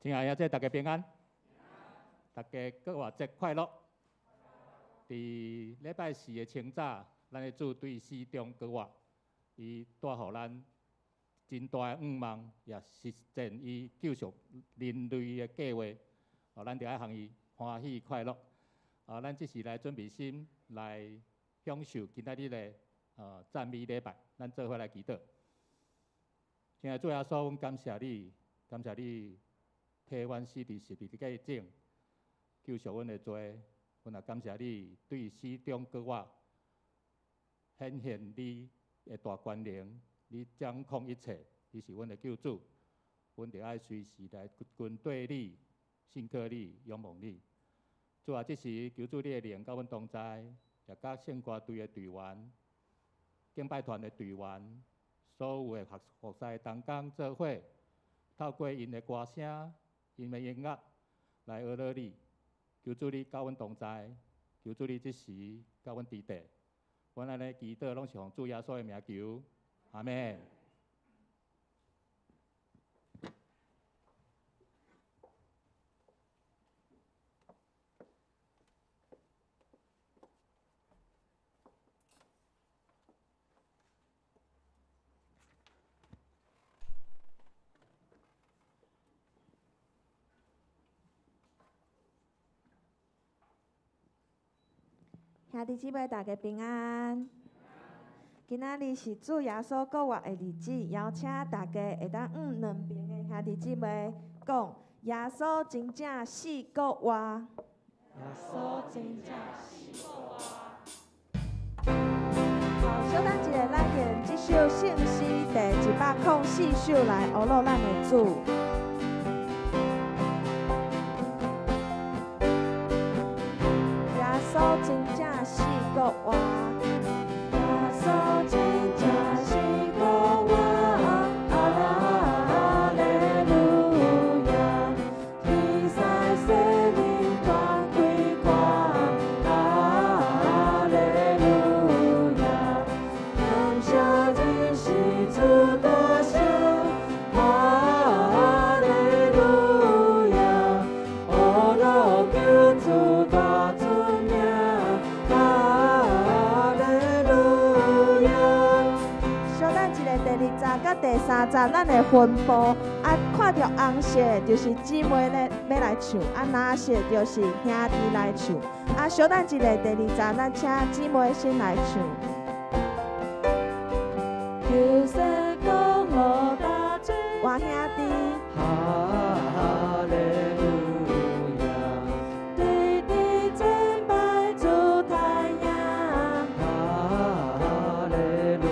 親愛的姐，大家平安，大家復活節快樂。佇禮拜四的清早，咱的主對死中復活，伊帶予咱真大的向望，也實踐伊救贖人類的計劃。哦，咱著愛予伊歡喜快樂。啊，咱這時來準備心來享受今仔日的讚美禮拜，咱做伙來祈禱。親愛的主耶穌，阮感謝你，感謝你替阮死佇十字架頂，救贖阮的罪。阮也感謝你對死中復活，顯現你的大權能，你掌控一切，你是阮的救主。阮著愛隨時來跟綴你、信靠你、仰望你。主啊，這時求主你的靈佮阮同在，也佮聖歌隊的隊員、敬拜團的隊員、所有的服侍同工做伙，透過𪜶的歌聲、𪜶的音樂來呵咾你。求主你佮阮同在，求主你這時佮阮佇地。阮按呢祈禱，攏是奉主耶穌的名求，阿們。兄弟姊妹，大家平安。今仔日是主耶穌復活的日子，邀請大家會當向兩爿的兄弟姊妹講：耶穌真正死閣活。耶穌真正死閣活。好，小等一下，咱用這首聖詩第104首來呵咾咱的主。耶穌真正死閣活。耶穌真正死閣活，哈利路亞！天使聖靈全開看，哈利路亞！感謝真是主大聲，哈利路亞！呵咾救主大尊名，哈利路亞！小等一下，第二節佮第三節，咱會分步。啊，看著紅色的就是姊妹咧欲來唱，啊，藍色就是兄弟來唱。啊，小等一下，第二節，咱請姊妹先來唱。求世公路大水，我兄弟。哈利路亞！对伫敬拜主太阳，哈利路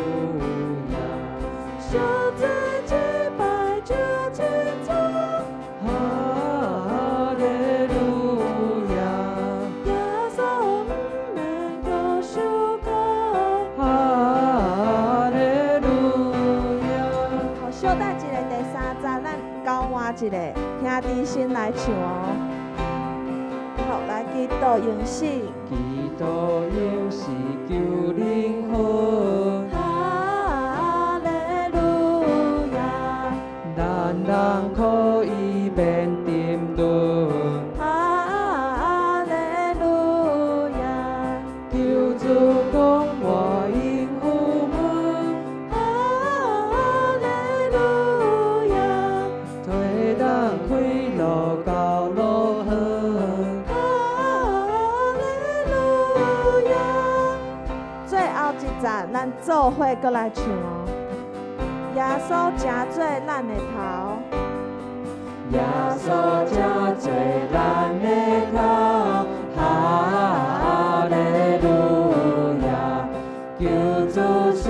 亞！小子敬拜主清楚，哈利路亞！耶穌毋免閣受苦，哈利路亞！好，小等一下，第三節，咱交換一下，兄弟先來唱哦。好，來基督應死，基督應死救靈魂，哈利路亞！咱人可以免沉淪，哈利路亞！求主講我應付問，哈利路亞！提咱開路到樂園。哈利路亞！最後一節，咱做伙閣來唱哦。耶穌成做咱的頭，耶穌成做咱的頭，哈利路亞！求主升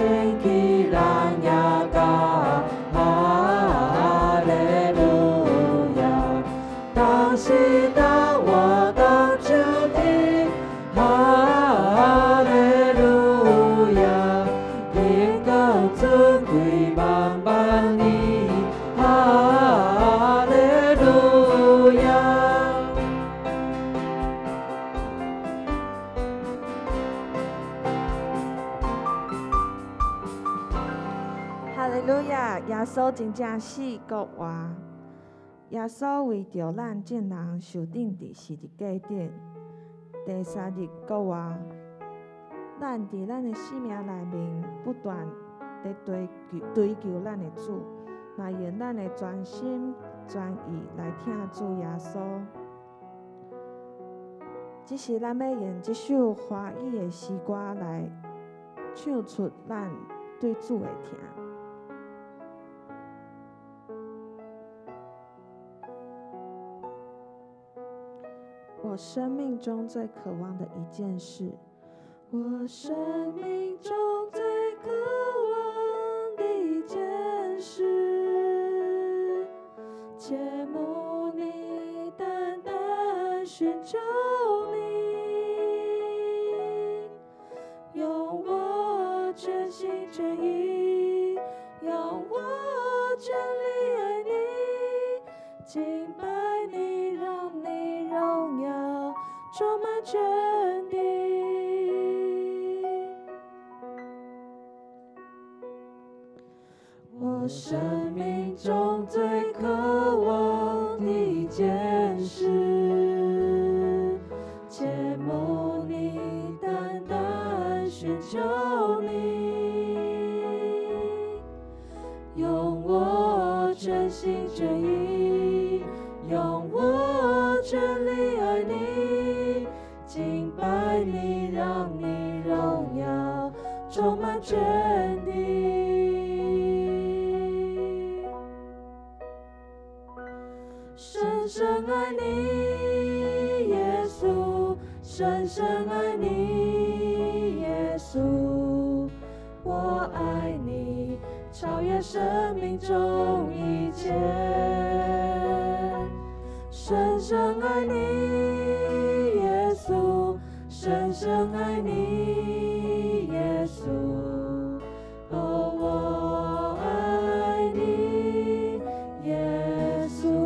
起咱也到，哈利路亞！當時當我當上天，哈利路亞！榮光尊貴萬萬年，哈利路亞！哈利路亞！耶穌真正死閣活。耶穌為著咱眾人受釘佇十字架頂，第三日復活。咱佇咱的生命內面不斷佇追求咱的主，嘛用咱的全心全意來疼主耶穌。只是咱欲用這首華語的詩歌來唱出咱對主的疼。我生命中最渴望的一件事，我生命中最渴望的一件事，切慕你，單單尋求你，用我全心全意，用我全力愛你，敬拜你，讓你榮耀充滿全地。我生命中最渴望的一件事，切慕你，單單尋求你，用我全心全意，用我全力愛你，敬拜你，讓你榮耀充滿全地。深深愛你，耶穌，深深愛你，耶穌，我愛你，超越生命中一切。深深愛你，耶穌，深深愛你，耶穌，哦，我愛你，耶穌。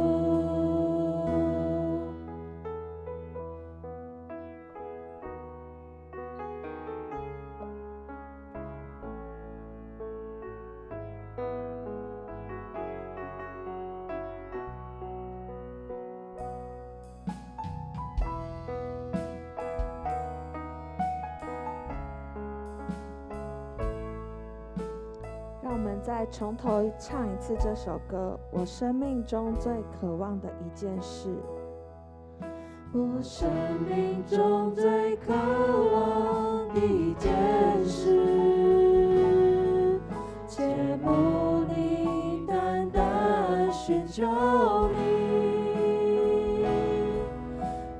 讓我們再從頭唱一次這首歌。我生命中最渴望的一件事，我生命中最渴望的一件事，切慕你，單單尋求你，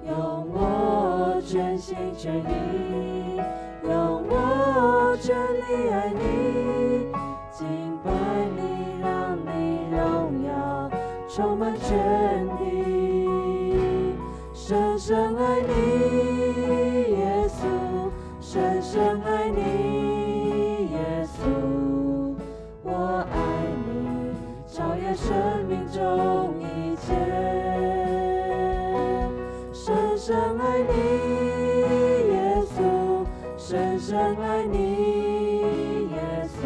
用我全心全意，用我全力愛你，敬拜你，讓你榮耀充滿全地。深深愛你，耶穌，深深愛你，耶穌，我愛你，超越生命中一切。深深愛你，耶穌，深深愛你，耶穌，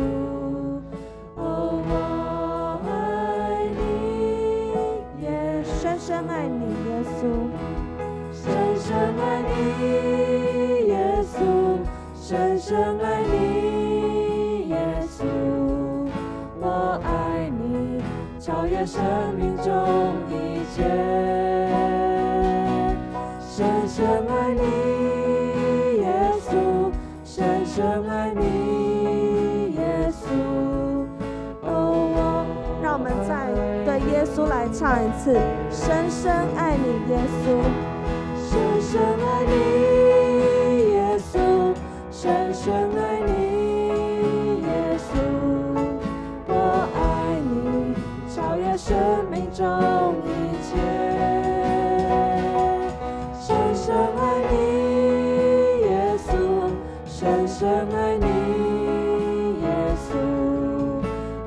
哦，我愛你，耶穌，深深愛你，耶穌，深深愛你，耶穌，深深愛你，耶穌，我愛你，超越生命中一切。深深愛你，耶穌，深深愛你，耶穌，哦，我讓我們再對耶穌來唱一次，深深愛你，耶穌，深深愛你，耶穌，深深愛你，耶穌，我愛你，超越生命中一切。深深愛你，耶穌，深深愛你，耶穌，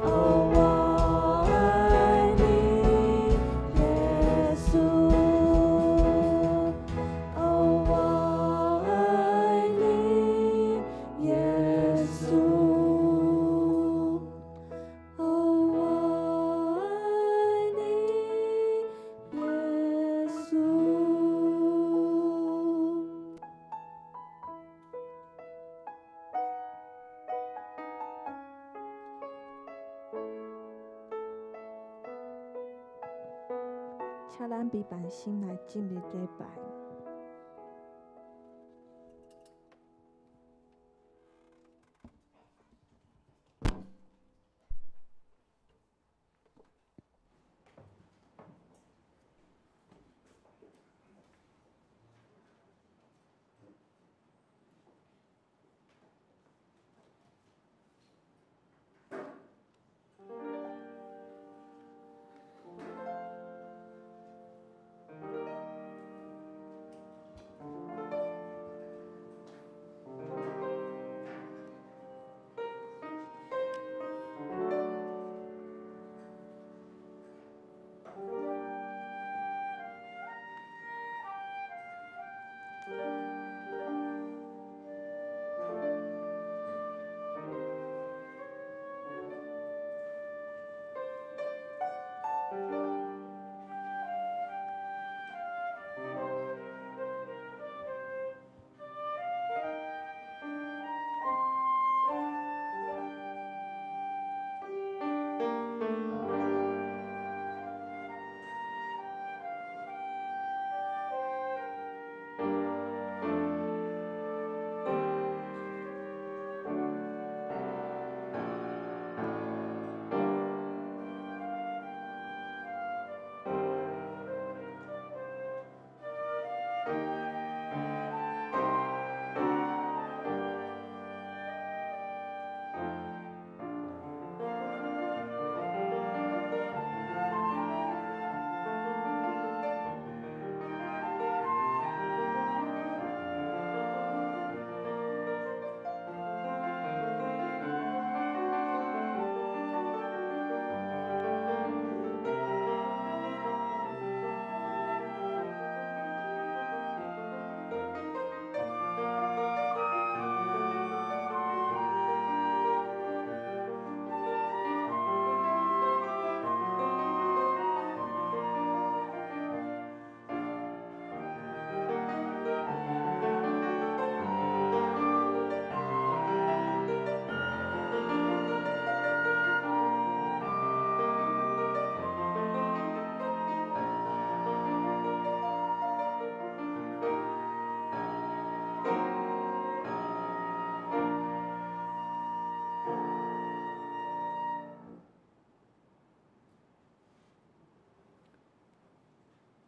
哦，我愛你，耶穌，哦，我愛你，耶穌，哦，我愛你，請咱悲萬心來進入禮拜。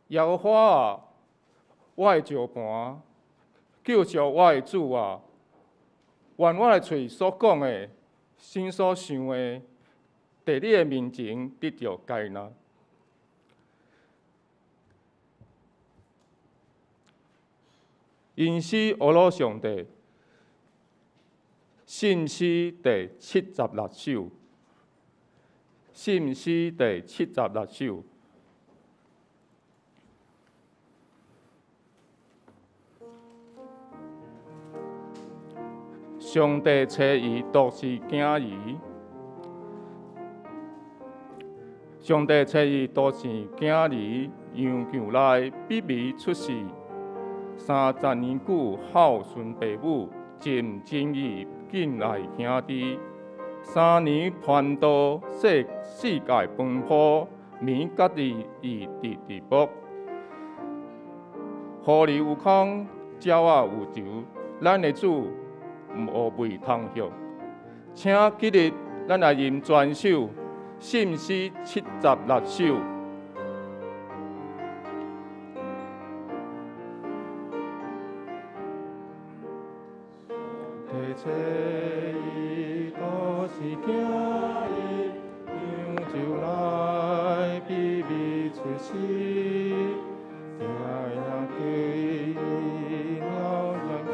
耶和華啊，我的石磐，救贖我的主啊！願我的喙所講的，心所想的，佇你的面前得著接納。吟詩學魯上帝，信詩第76首，信詩第76首。上帝差伊獨是囝兒，上帝差伊獨生囝兒，羊勼內卑微出世，30年久孝順父母，盡情意敬愛兄弟。3年傳道，世界奔波，暝甲日伊直直牧。狐狸有空，鳥仔有巢，咱的主無畏通向，請今日咱來吟全首，信詩76首。提找伊，都是囝兒，羊就來卑微出世，聽人叫伊，鳥人叫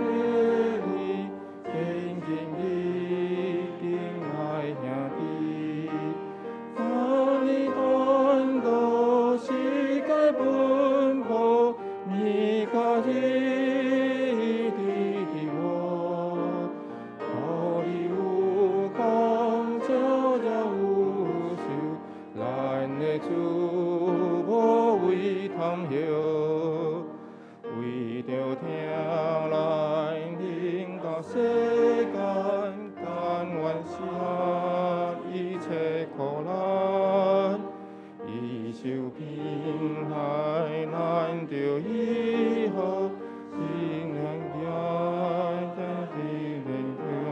伊，敬敬伊，敬愛兄弟。3年傳道，世界奔波，暝甲日直直活。狐狸有空，鳥仔有巢，咱的主無位通歇。為著疼咱，臨到世間，甘願捨一切苦難。伊是受平害，咱著依靠，信仰在天的爱。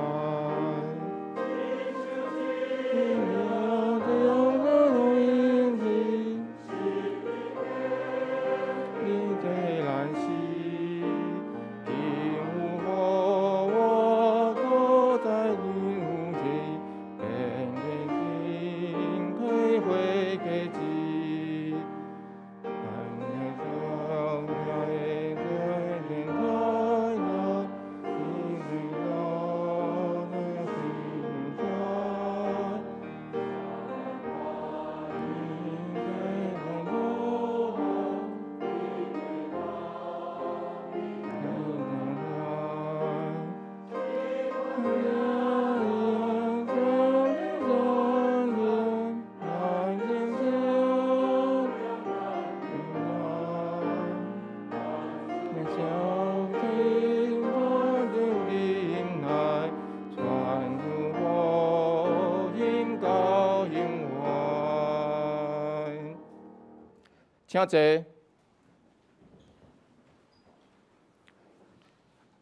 請坐。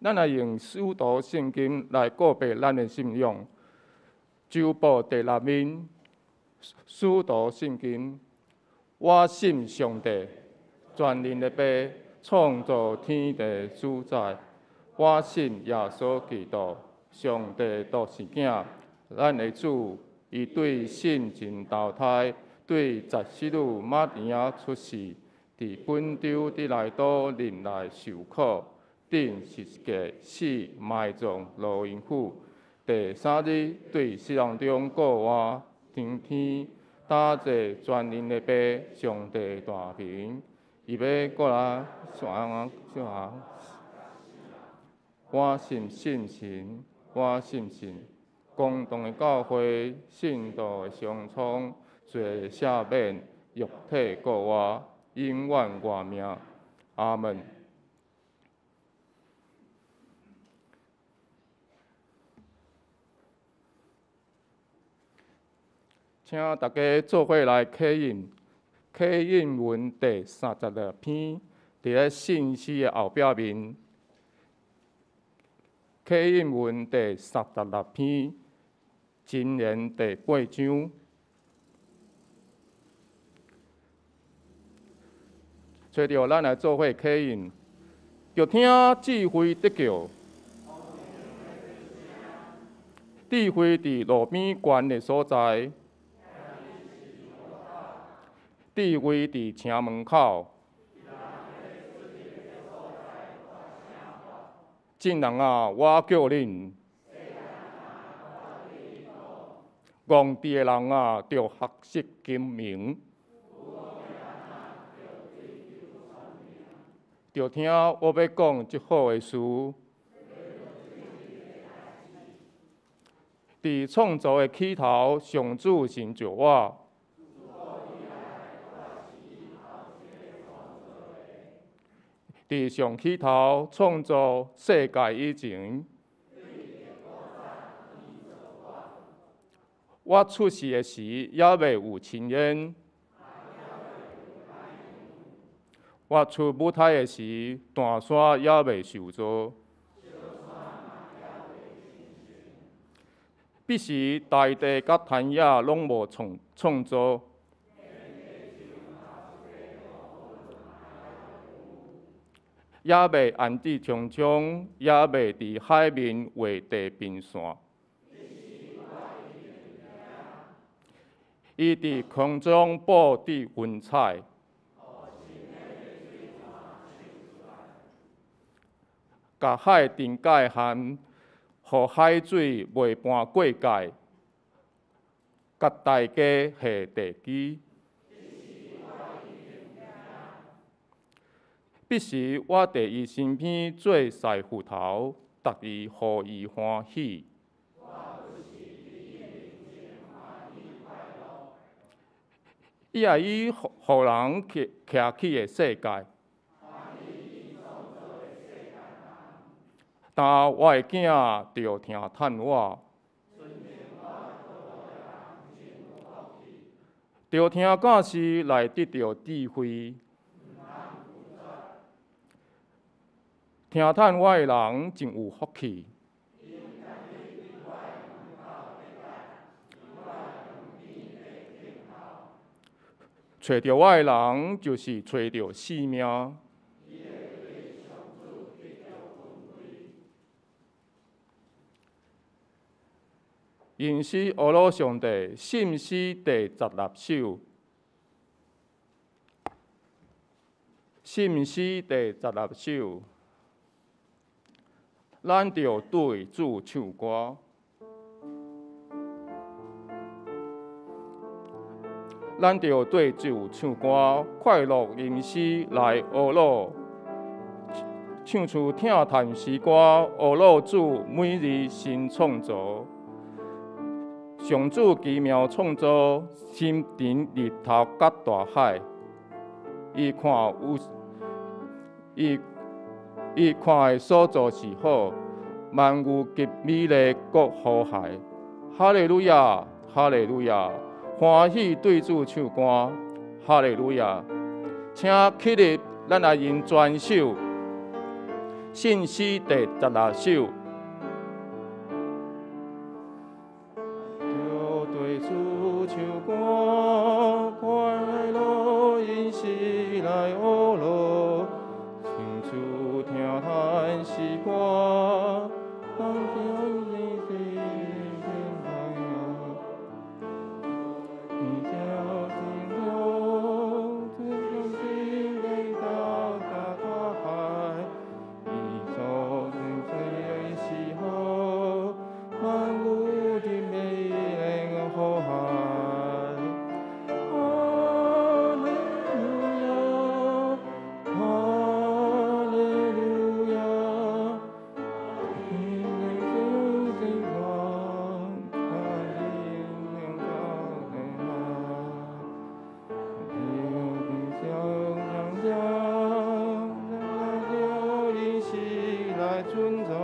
咱來用使徒聖經來告白咱的信仰。周報第六面，使徒聖經。我信上帝，全能的父，創造天地主宰。我信耶穌基督，上帝獨生囝，咱的主，伊對聖神投胎，對十四女瑪利亞出世，佇本丟彼拉多忍耐受苦，釘十字架死埋葬落陰府，第三日對死人中復活，升天，搭坐全能的父上帝大爿，伊欲閣來審判。我信聖神，我信信公同的教會，聖徒的相創，罪赦免，肉體復活，永遠活命。阿門。請大家做伙來啟印，啟印文第36篇，佇咧信息的後壁面。啟印文第36篇，箴言第8章。揣著咱來做伙啟印，著聽智慧得救。智慧佇路邊懸的所在，智慧佇城門口。眾人啊，我叫恁，戇智的人啊，著學習精明，著聽我欲講這好的事。佇創造的起頭，上主神造我。佇上起頭創造世界以前，我出世的時猶未有青煙；我出母胎的時，大山猶未受造。彼時大地佮田野攏無創造。猶未安置穹蒼，猶未佇海面畫地平線。伊佇空中布置雲彩，共海定界限，予海水袂搬過界，共大家下地基。彼時，我佇伊身邊做師傅頭，逐日予伊歡喜。伊愛以予人徛起的世界，但我的囝著疼嘆我，著聽教示來得著智慧。聽嘆我的人真有福氣。揣著我的人，就是揣著性命。吟詩呵咾上帝，信詩第16首。信詩第16首，咱著對主唱歌。咱著對主唱歌，快樂吟詩來呵咾，唱出疼嘆詩歌，呵咾主每日新創造。上主奇妙創造，星辰日頭佮大海，伊看有，伊伊看的所造是好，萬有極美麗閣和諧。哈利路亞，哈利路亞，歡喜對主唱歌，哈利路亞。請起立，咱來吟全首，信詩第16首。對主唱歌，快樂吟詩來呵咾，唱出疼嘆詩歌，咱聽你的請坐。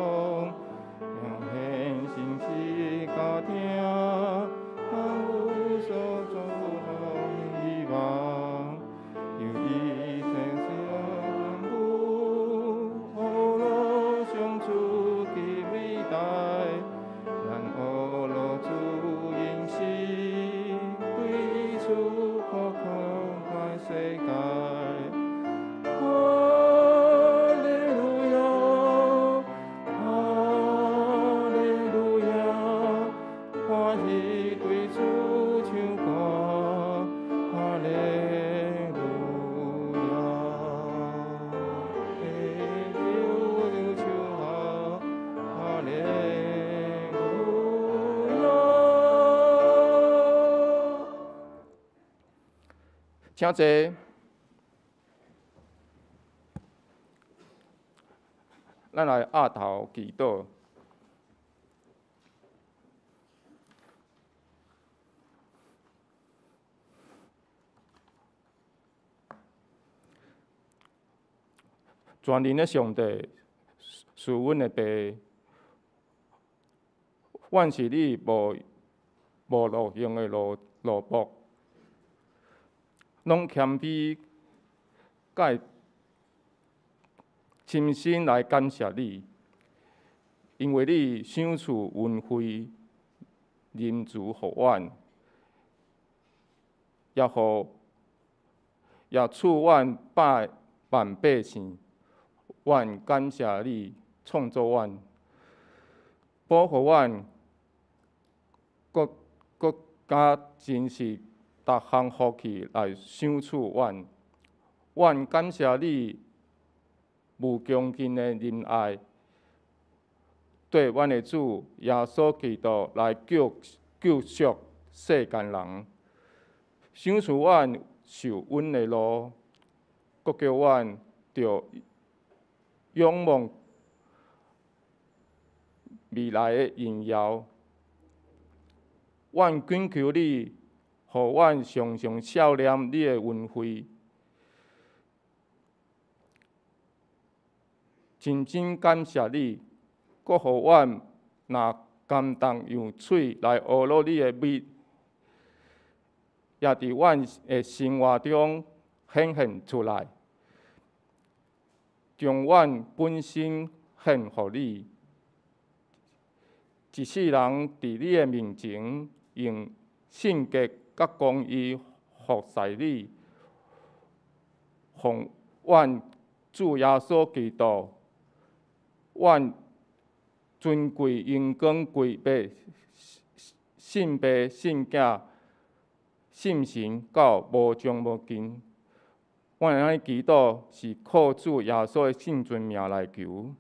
咱來額頭祈禱。全能的上帝，賜阮的爸，阮是你無路用的奴僕。攏謙卑，佮深深來感謝你，因為你賞賜恩惠、仁慈予阮，也賜阮百萬百姓。阮感謝你創造阮，保護阮，閣加珍惜逐項福氣來賞賜阮。阮感謝你無窮盡的仁愛，對阮的主耶穌基督來救贖世間人，賞賜阮受阮的路，閣叫阮著仰望未來的榮耀。阮懇求你，予阮常常笑念你的恩惠，真真感謝你，閣予阮若感動用喙來呵咾你的美，也佇阮的生活中顯現出來，將阮本身獻予你。一世人佇你的面前，用聖潔佮公義服侍你，奉阮主耶穌基督，阮尊貴榮光歸予聖父、聖囝、聖神到無終無盡。阮按呢祈禱是靠主耶穌的聖尊名來求。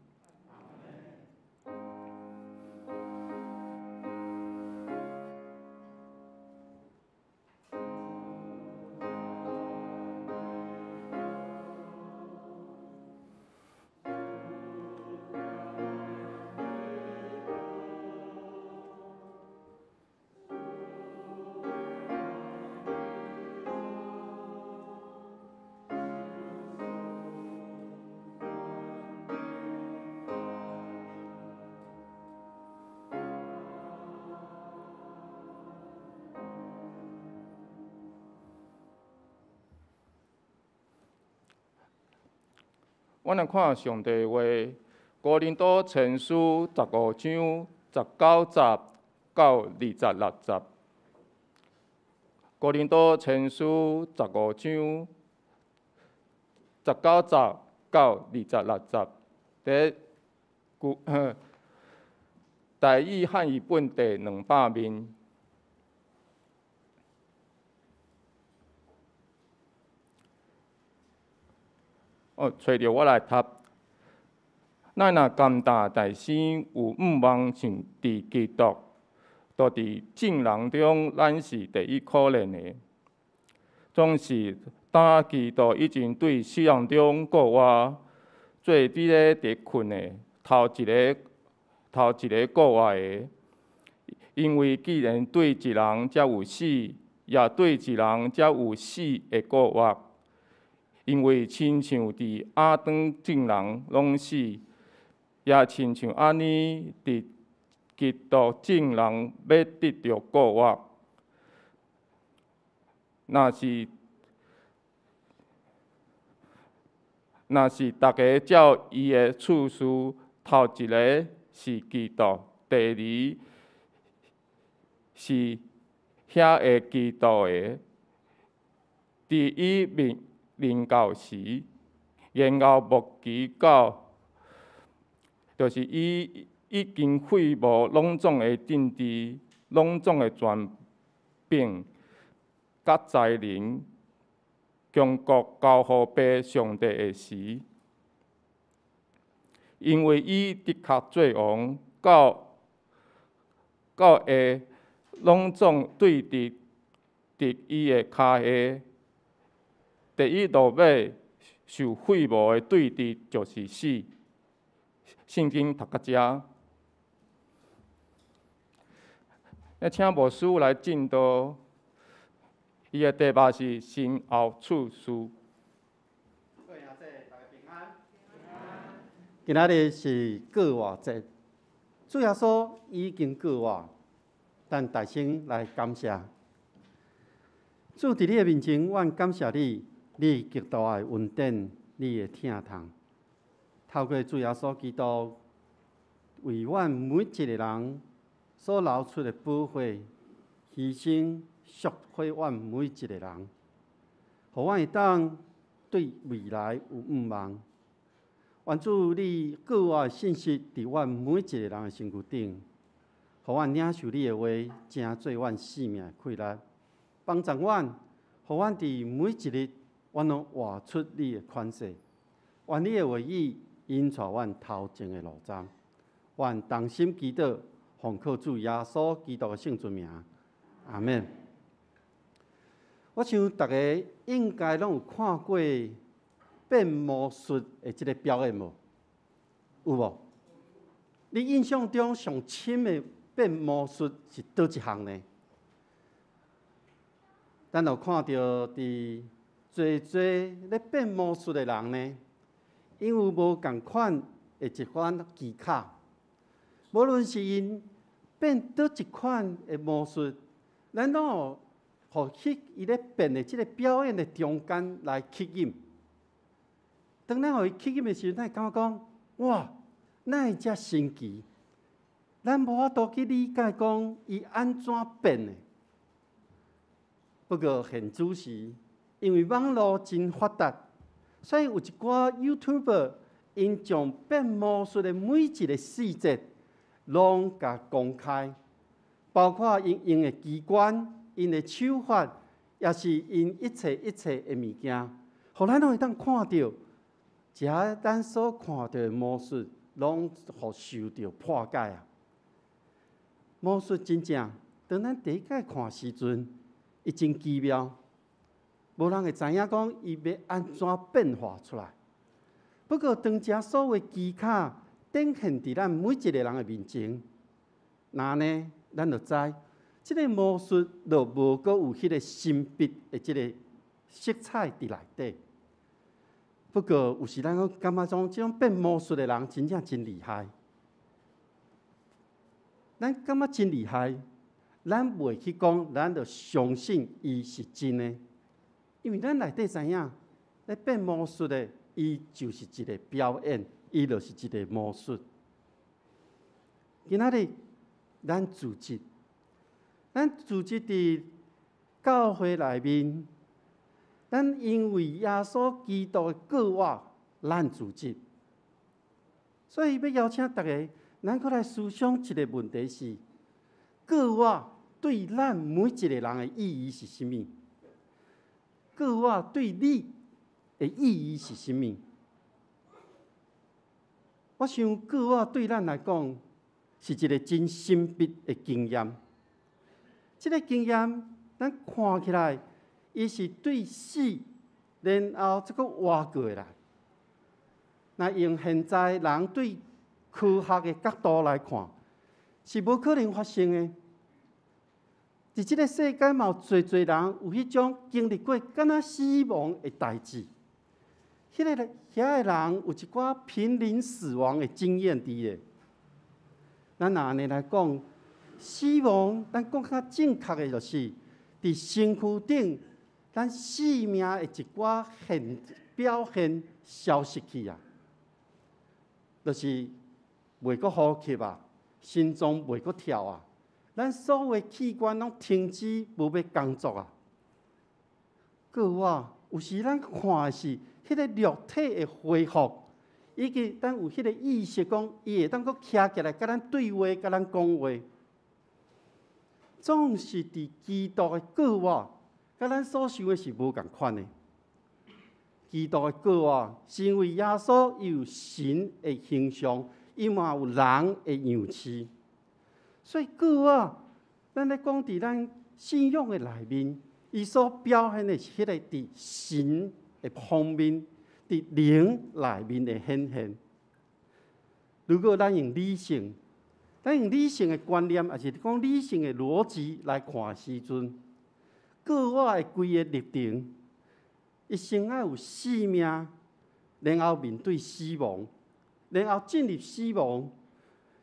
阮來看上帝話，哥林多前書15章19節到26節。哥林多前書15章19節到26節，佇古台語漢語本第200面。哦，揣著我來讀。咱若感謝大師有向望上佇基督，都佇眾人中，咱是第一可憐的。總是當基督已經對死人中復活，做彼个佇睏的頭一个，頭一个復活的。因為既然對一人才有死，也對一人才有死的復活。因為親像佇亞當眾人攏死，也親像按呢佇基督眾人欲得著復活。若是逐家照伊的次序，頭一个是基督，第二是遐个基督的，佇伊面臨到時，然後末期到，就是伊已經廢無攏總的政治、攏總的權柄、佮才能，將國交予父上帝的時，因為伊的確做王，到會攏總對佇伊的跤下。第一落尾受廢無的對治就是死。聖經讀到遮，請牧師來證道，伊的題目是先後次序。各位兄弟，大家平安。今仔日是過活節，主耶穌已經過活，咱大聲來感謝。主佇你的面前，阮感謝你。你極大的恩典，你的疼痛，透過主耶穌基督為阮每一個人所流出的寶血，犧牲贖回阮每一個人，予阮會當對未來有向望。願主你過活的信息佇阮每一個人的身軀頂，予阮領受你的話，成做阮生命的氣力，幫助阮，予阮佇每一日。阮攏活出你的款式，願你的話語引帶阮頭前的路站。阮同心祈禱，奉靠主耶穌基督的聖尊名，阿們。我想大家應該攏有看過變魔術的這个表演無？有無？你印象中上深的變魔術是佗一項呢？咱有看著佇濟濟咧變魔術的人呢，𪜶有無仝款的一款技巧，無論是𪜶變佗一款的魔術，咱攏有予彼伊咧變的這个表演的中間來吸引。當咱予伊吸引的時陣，咱會感覺講：哇，哪會遮神奇？咱無法度去理解講伊按怎變的。不過現此時，因為網路真發達，所以有一寡 YouTuber 𪜶將變魔術的每一个細節攏共公開，包括𪜶用的機關、𪜶的手法，抑是𪜶一切一切的物件，予咱攏會當看著。遮咱所看著的魔術，攏予受著破解啊！魔術真正，當咱第一擺看時陣，伊真奇妙，無人會知影講伊欲按怎變化出來。不過，當遮所有技巧展現佇咱每一个人的面前，那呢，咱就知，這个魔術就無閣有彼個神秘的這个色彩佇內底。不過，有時咱閣感覺講，這種變魔術的人真正真厲害。咱感覺真厲害，咱袂去講，咱就相信伊是真的，因為咱內底知影，咧變魔術的，伊就是一个表演，伊就是一个魔術。今仔日，咱組織，咱組織佇教會內面，咱因為耶穌基督的過活，咱組織，所以欲邀請逐家，咱閣來思想一个問題是：過活對咱每一個人的意義是啥物？過活對你的意義是啥物？我想過活對咱來講是一个真神秘的經驗。這个經驗，咱看起來，伊是對死，然後才閣活過來。若用現在人對科學的角度來看，是無可能發生的。佇這个世間嘛有濟濟人有彼種經歷過敢若死亡的代誌。彼个遐个人有一寡瀕臨死亡的經驗佇咧。咱若按呢來講，死亡，咱講較正確的就是，佇身軀頂，咱生命的一寡現表現消失去啊，就是袂閣呼吸啊，心臟袂閣跳啊，咱所有器官攏停止無欲工作啊。過活，有時咱看的是彼个肉體的恢復，以及咱有彼个意識，講伊會當閣徛起來，佮咱對話，佮咱講話。總是佇基督的過活，佮咱所想的是無仝款的。基督的過活，是因為耶穌伊有神的形象，伊嘛有人的樣式，所以過活，咱咧講佇咱信仰的內面，伊所表現的是彼个佇神的方面，佇靈內面的顯現。如果咱用理性，咱用理性的觀念，抑是講理性的邏輯來看時陣，過活的規个歷程，伊先愛有生命，然後面對死亡，然後進入死亡，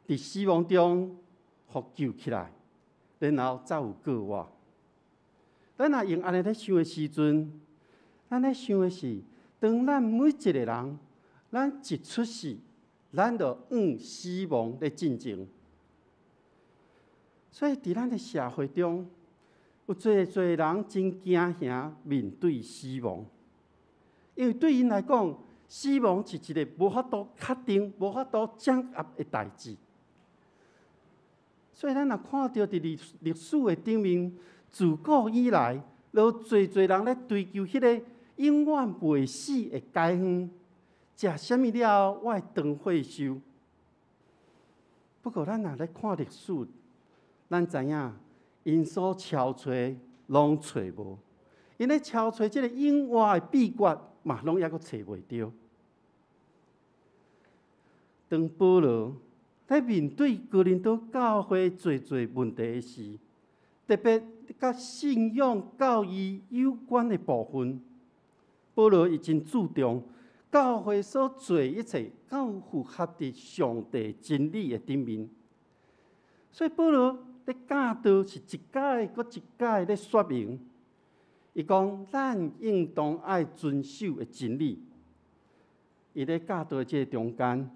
佇死亡中予救起來，然後才有過活。咱若用按呢咧想的時陣，咱咧想的是，當咱每一个人，咱一出世，咱就往死亡咧進前。所以，佇咱的社會中，有濟濟人真驚嚇面對死亡，因為對𪜶來講，死亡是一个無法度確定、無法度掌握的代誌。所以，咱若看著佇歷歷史的頂面，自古以來，都有濟濟人咧追求彼个永遠袂死的解放。食啥物了後，我會長歲壽。不過，咱若咧看歷史，咱知影，𪜶所搜揣攏揣無，𪜶咧搜揣這个永活的秘訣嘛，攏猶閣揣袂著。當保羅咧面對哥林多教會濟濟問題時，特別佮信仰教義有關的部分，保羅伊真注重教會所做一切，敢有符合佇上帝真理的頂面。所以保羅咧教導是一改閣一改咧說明，伊講咱應當愛遵守的真理。伊咧教導這个中間，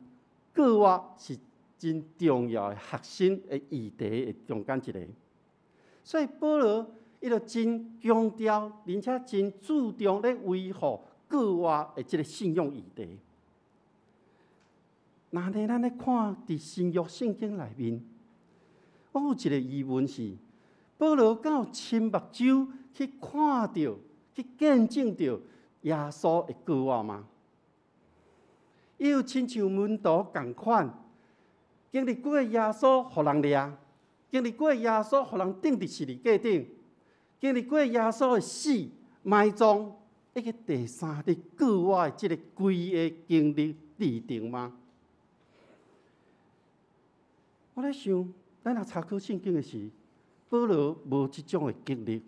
過活是真重要的核心的議題的中間一个。所以保羅伊就真強調，而且真注重咧維護過活的這个信仰議題。若呢，咱咧看佇新約聖經內面，我有一个疑問是：保羅敢有親目睭去看著、去見證著耶穌的過活嗎？伊有親像門徒仝款，經歷過耶穌予人掠，經歷過耶穌予人釘佇十字架頂，經歷過耶穌的死、埋葬，以及第三日過活的這个規个經歷歷程嗎？我咧想，咱若查考聖經的時，保羅無這種的經歷，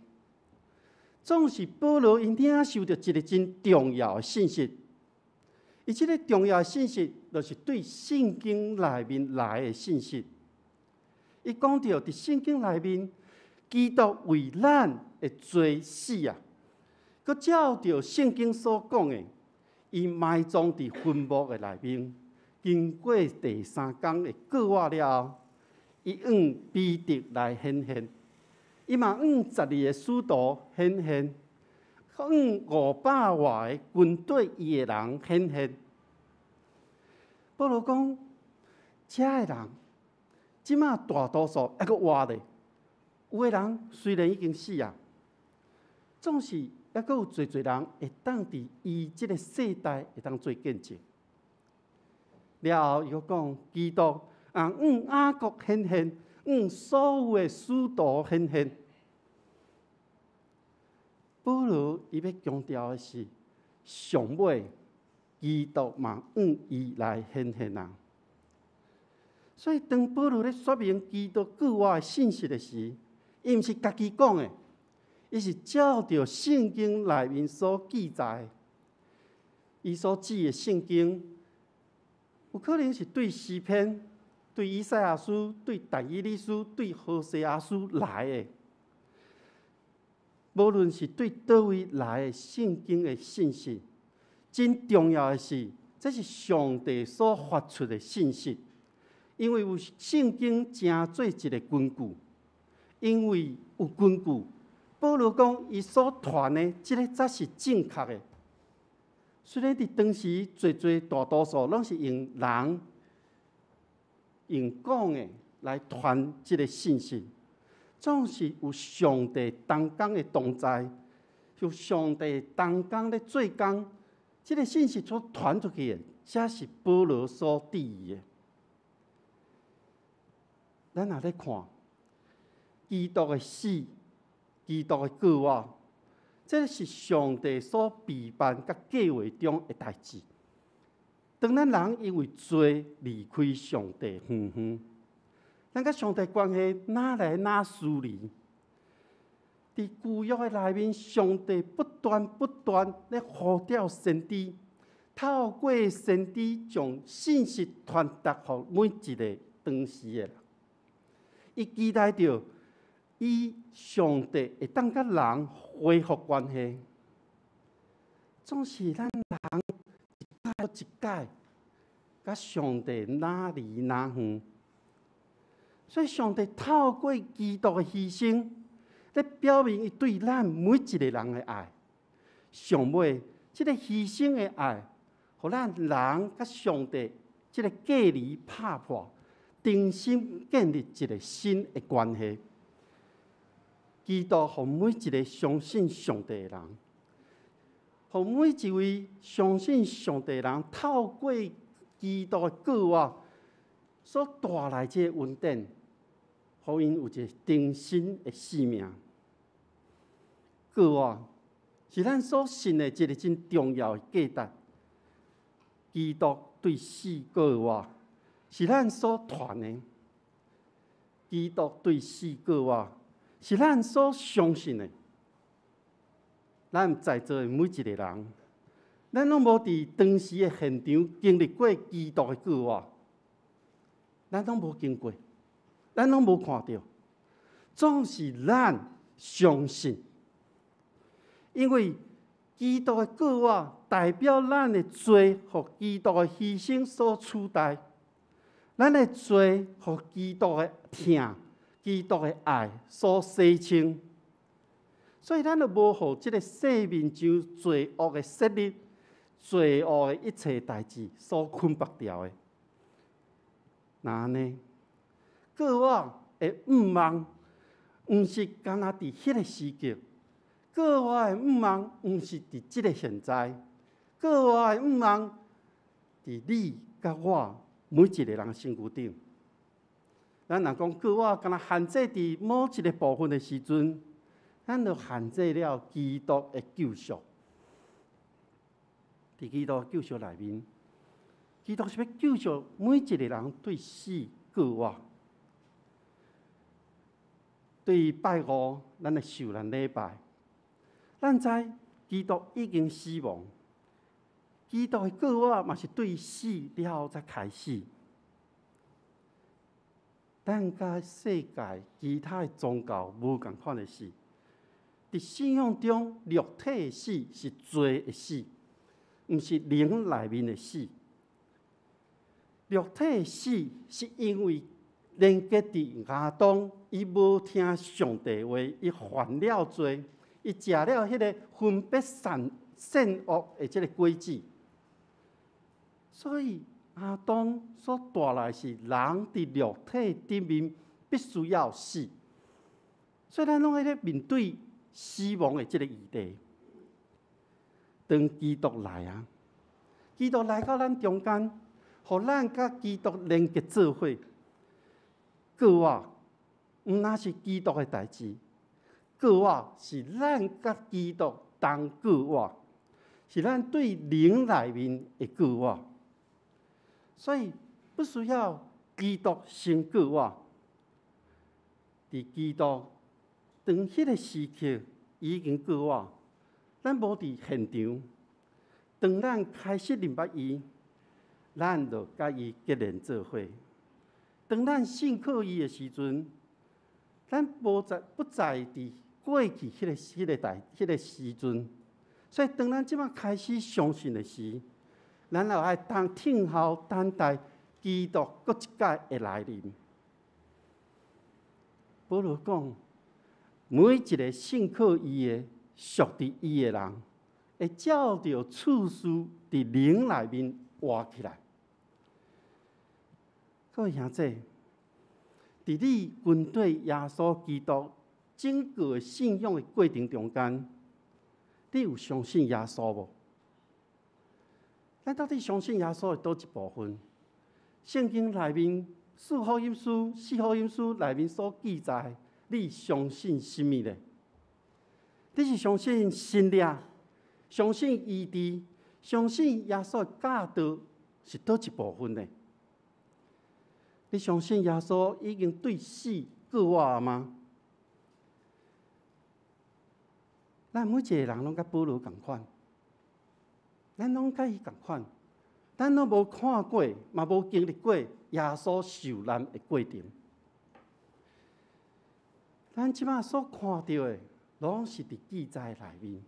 總是保羅伊領受著一个真重要的信息。伊這个重要的信息，就是對聖經內面來的信息。伊講著佇聖經內面，基督為咱的罪死啊，閣照著聖經所講的，伊埋葬佇墳墓的內面，經過第三工的過活了後，伊向彼得來顯現，伊嘛向12个使徒顯現，向500外个跟綴伊的人顯現。保羅講，遮的人，這馬大多數猶閣活咧，有的人雖然已經死啊，總是猶閣有濟濟人會當佇伊這个世代會當做見證。了後，伊閣講，基督啊，向雅各顯現，向所有的使徒顯現。保羅伊欲強調的是，上尾基督嘛向伊來顯現啊。所以當保羅咧說明基督復活的信息的時，伊毋是家己講的，伊是照著聖經內面所記載，伊所指的聖經，有可能是對詩篇、對以賽亞書、對但以理書、對何西阿書來的。無論是對佗位來的聖經的信息，真重要的是，這是上帝所發出的信息，因為有聖經成做一个根據，因為有根據，保羅講伊所傳的這个才是正確的。雖然佇當時濟濟大多數攏是用人用講的來傳這个信息。總是有上帝同工的同在，有上帝同工咧做工，這个信息所傳出去的，才是保羅所注意的。咱若咧看基督的死、基督的過活，這是上帝所備辦佮計劃中的代誌。當咱人因為罪離開上帝遠遠，咱佮上帝關係愈來愈疏離？佇舊約的內面，上帝不斷不斷咧呼召先知，透過先知將信息傳達予每一个當時的人。伊期待著，伊上帝會當佮人恢復關係。總是咱人一擺一擺，佮上帝愈離愈遠。所以，上帝透過基督的犧牲，咧表明伊對咱每一个人的愛。上尾，這个犧牲的愛，予咱人佮上帝這个隔離拍破，重新建立一个新的關係。基督予每一个相信上帝的人，予每一位相信上帝的人，透過基督的過活所帶來這个恩典，予𪜶有一个重新的生命。過活是咱所信的一个真重要的價值。基督對死過活，是咱所傳的。基督對死過活，是咱所相信的。咱在座的每一个人，咱攏無佇當時的現場經歷過基督的過活，咱攏無經過，咱攏無看著，總是咱相信，因為基督的過活代表咱的罪，予基督的犧牲所取代。咱的罪，予基督的疼、基督的愛所洗清。所以咱就無予這个世面上罪惡的勢力、罪惡的一切代誌所捆縛牢的。若按呢，過活的向望，毋是干焦佇彼个時刻；過活的向望，毋是佇這个現在；過活的向望，佇你佮我每一个人身軀頂。咱若講過活，干焦限制佇某一个部分的時陣，咱就限制了基督的救贖。佇基督救贖內面，基督是欲救贖每一個人對死過活。對拜五，咱的受難禮拜，咱知基督已經死亡，基督的過活嘛是對死了後才開始。咱佮世界其他的宗教無仝款的是，佇信仰中，肉體的死是罪的死，毋是靈內面的死。肉體的死是因為連結佇亞當，伊無聽上帝話，伊犯了罪，伊食了彼个分別善善惡的這个果子，所以亞當所帶來是人佇肉體頂面必須要死，所以咱攏愛咧面對死亡的這个議題。當基督來啊，基督來到咱中間，予咱佮基督連結做伙。過活，毋但是基督的代誌，過活是咱佮基督同過活，是咱對靈內面的過活。所以不需要基督先過活，佇基督當彼个時刻已經過活，咱無佇現場。當咱開始認捌伊，咱就佮伊結連做伙。當咱信靠伊的時陣，咱無在不在佇過去彼個時陣，所以當咱這擺開始相信的時，咱就愛當聽候等待基督閣一擺的來臨。保羅講，每一个信靠伊的、屬佇伊的人，會照著次序佇靈內面活起來。各位兄弟，佇你跟隨耶穌基督整個信仰的過程中間，你有相信耶穌無？咱到底相信耶穌的佗一部分？聖經內面四福音書、四福音書內面所記載，你相信啥物呢？你是相信神蹟，相信醫治，相信耶穌的教導是佗一部分呢？你相信耶穌已經對死過活嗎？咱每一個人攏佮保羅仝款，咱攏佮伊仝款，咱攏無看過，嘛無經歷過耶穌受難的過程。咱這擺所看著的，攏是佇記載內面。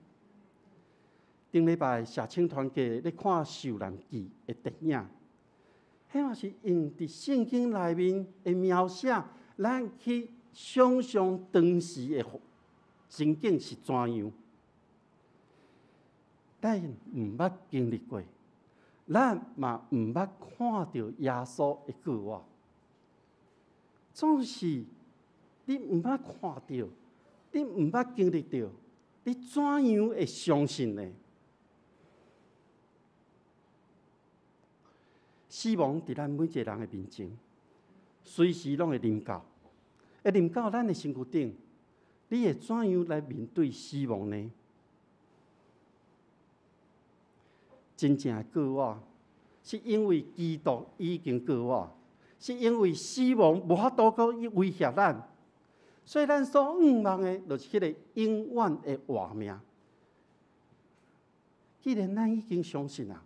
頂禮拜社青團契咧看《受難記》的電影。彼嘛是用佇聖經內面的描寫，咱去想像當時的情景是怎樣。咱毋捌經歷過，咱嘛毋捌看著耶穌的過活。總是你毋捌看著，你毋捌經歷著，你怎樣會相信呢？死亡佇咱每一個人的面前，隨時攏會臨到，會臨到咱的身軀頂。你會怎樣來面對死亡呢？真正的過活，是因為基督已經過活，是因為死亡無法度閣去威脅咱，所以咱所向望的，就是彼个永遠的活命。既然咱已經相信啊，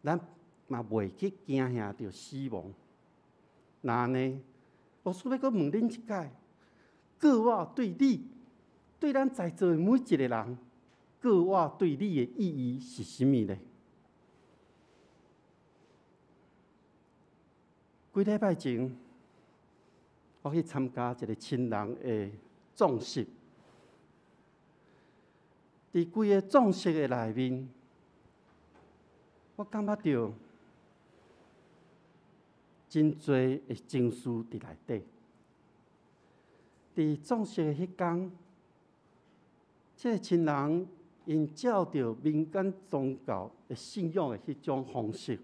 咱嘛袂去驚嚇著死亡。若按呢，我需欲閣問恁一擺，過活對你、對咱在座的每一个人，過活對你的意義是啥物呢？幾禮拜前，我去參加一個親人的葬式。佇規个葬式的內面，我感覺著真濟的情緒佇內底。佇葬式的彼工，這個親人𪜶照著民間宗教的信仰的彼種方式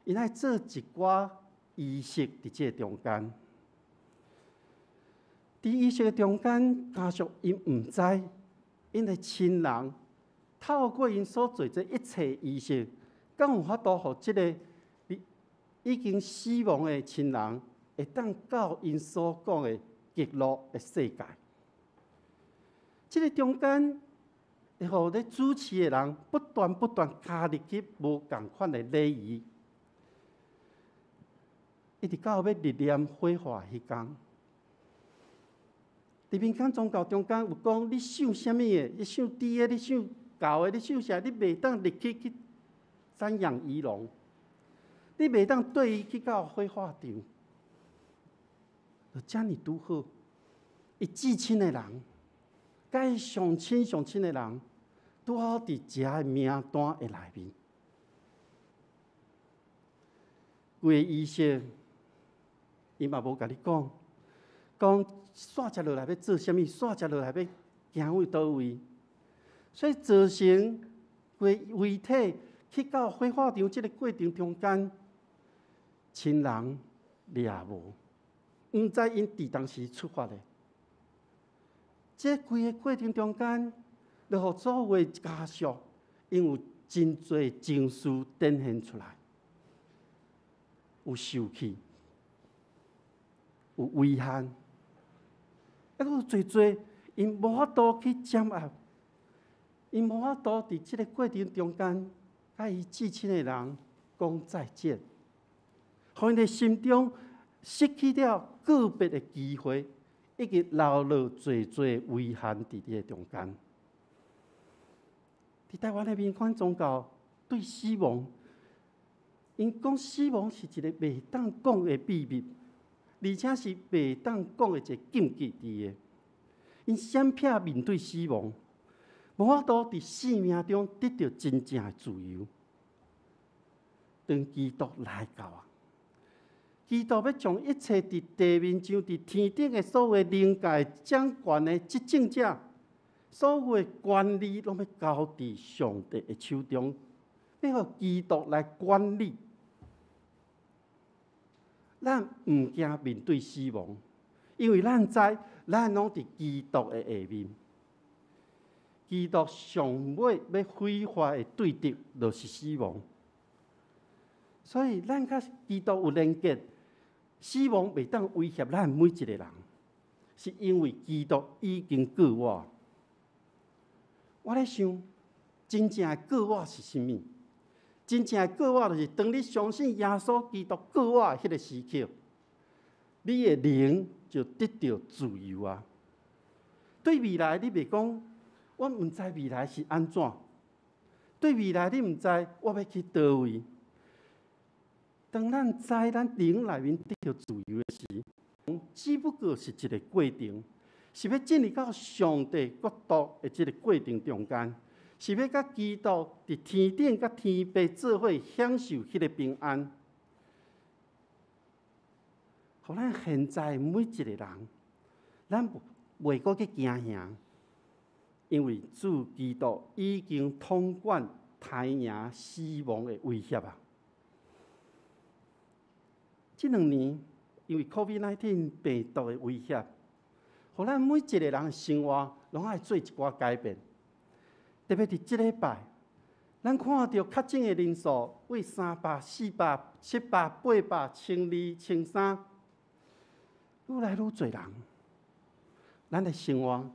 ，𪜶愛做一寡儀式佇這個中間。佇儀式的中間，家屬𪜶毋知，𪜶的親人透過𪜶所做這一切儀式，敢有法度予這个已經死亡的親人，會當到𪜶所講的極樂的世界。這个中間會予咧主持的人不斷不斷加入去無仝款的禮儀，一直到欲入殮火化彼工。佇民間宗教中間有講，你想啥物的？你想豬的，你想狗的，你想啥？你袂當入去去瞻仰遺容，你袂當綴伊去到火化場。就遮爾拄好，伊至親的人，佮伊上親上親的人，拄好佇遮的名單的內面。規个儀式，伊嘛無共你講，講煞接落來欲做啥物，煞接落來欲行去佗位，所以造成規遺體去到火化場這个過程中間，親人掠無，毋知𪜶佇當時出發的。這規个過程中間，就予所有的家屬，𪜶有真濟情緒展現出來，有受氣，有遺憾，抑閣有濟濟，𪜶無法度去掌握，𪜶無法度佇這个過程中間，佮伊至親的人講再見，予𪜶的心中失去了告別的機會，以及留落濟濟遺憾佇這个中間。佇台灣的民間宗教對死亡，𪜶講死亡是一个袂當講的秘密，而且是袂當講的一個禁忌佇的。𪜶閃避面對死亡，無法度佇生命中得著真正的自由。當基督來到啊，基督欲將一切佇地面上、佇天頂的所有靈界掌權的執政者，所有的權力，攏欲交佇上帝的手中，欲予基督來管理。咱毋驚面對死亡，因為咱知，咱攏佇基督的下面。基督上尾欲毀壞的對敵，就是死亡。所以，咱佮基督有連結，死亡袂當威脅咱每一個人，是因為基督已經過活。我咧想，真正的過活是啥物？真正的過活就是當你相信耶穌基督過活彼个時刻，你的靈就得著自由啊！對未來，你袂講，我毋知未來是按怎？對未來，你毋知我欲去佗位？當咱知咱靈內面得著自由的時，只不過是一個過程，是欲進入到上帝國度的這个過程中間，是欲佮基督佇天頂佮天父做伙享受彼个平安。予咱現在每一個人，咱袂閣去驚嚇，因為主基督已經統管刣贏死亡的威脅啊！這兩年，因為 COVID-19 病毒的威脅，予咱每一個人的生活攏愛做一寡改變。特別佇這禮拜，咱看著確診的人數為300、400、700、800、1200、1300，愈來愈濟人。咱的生活、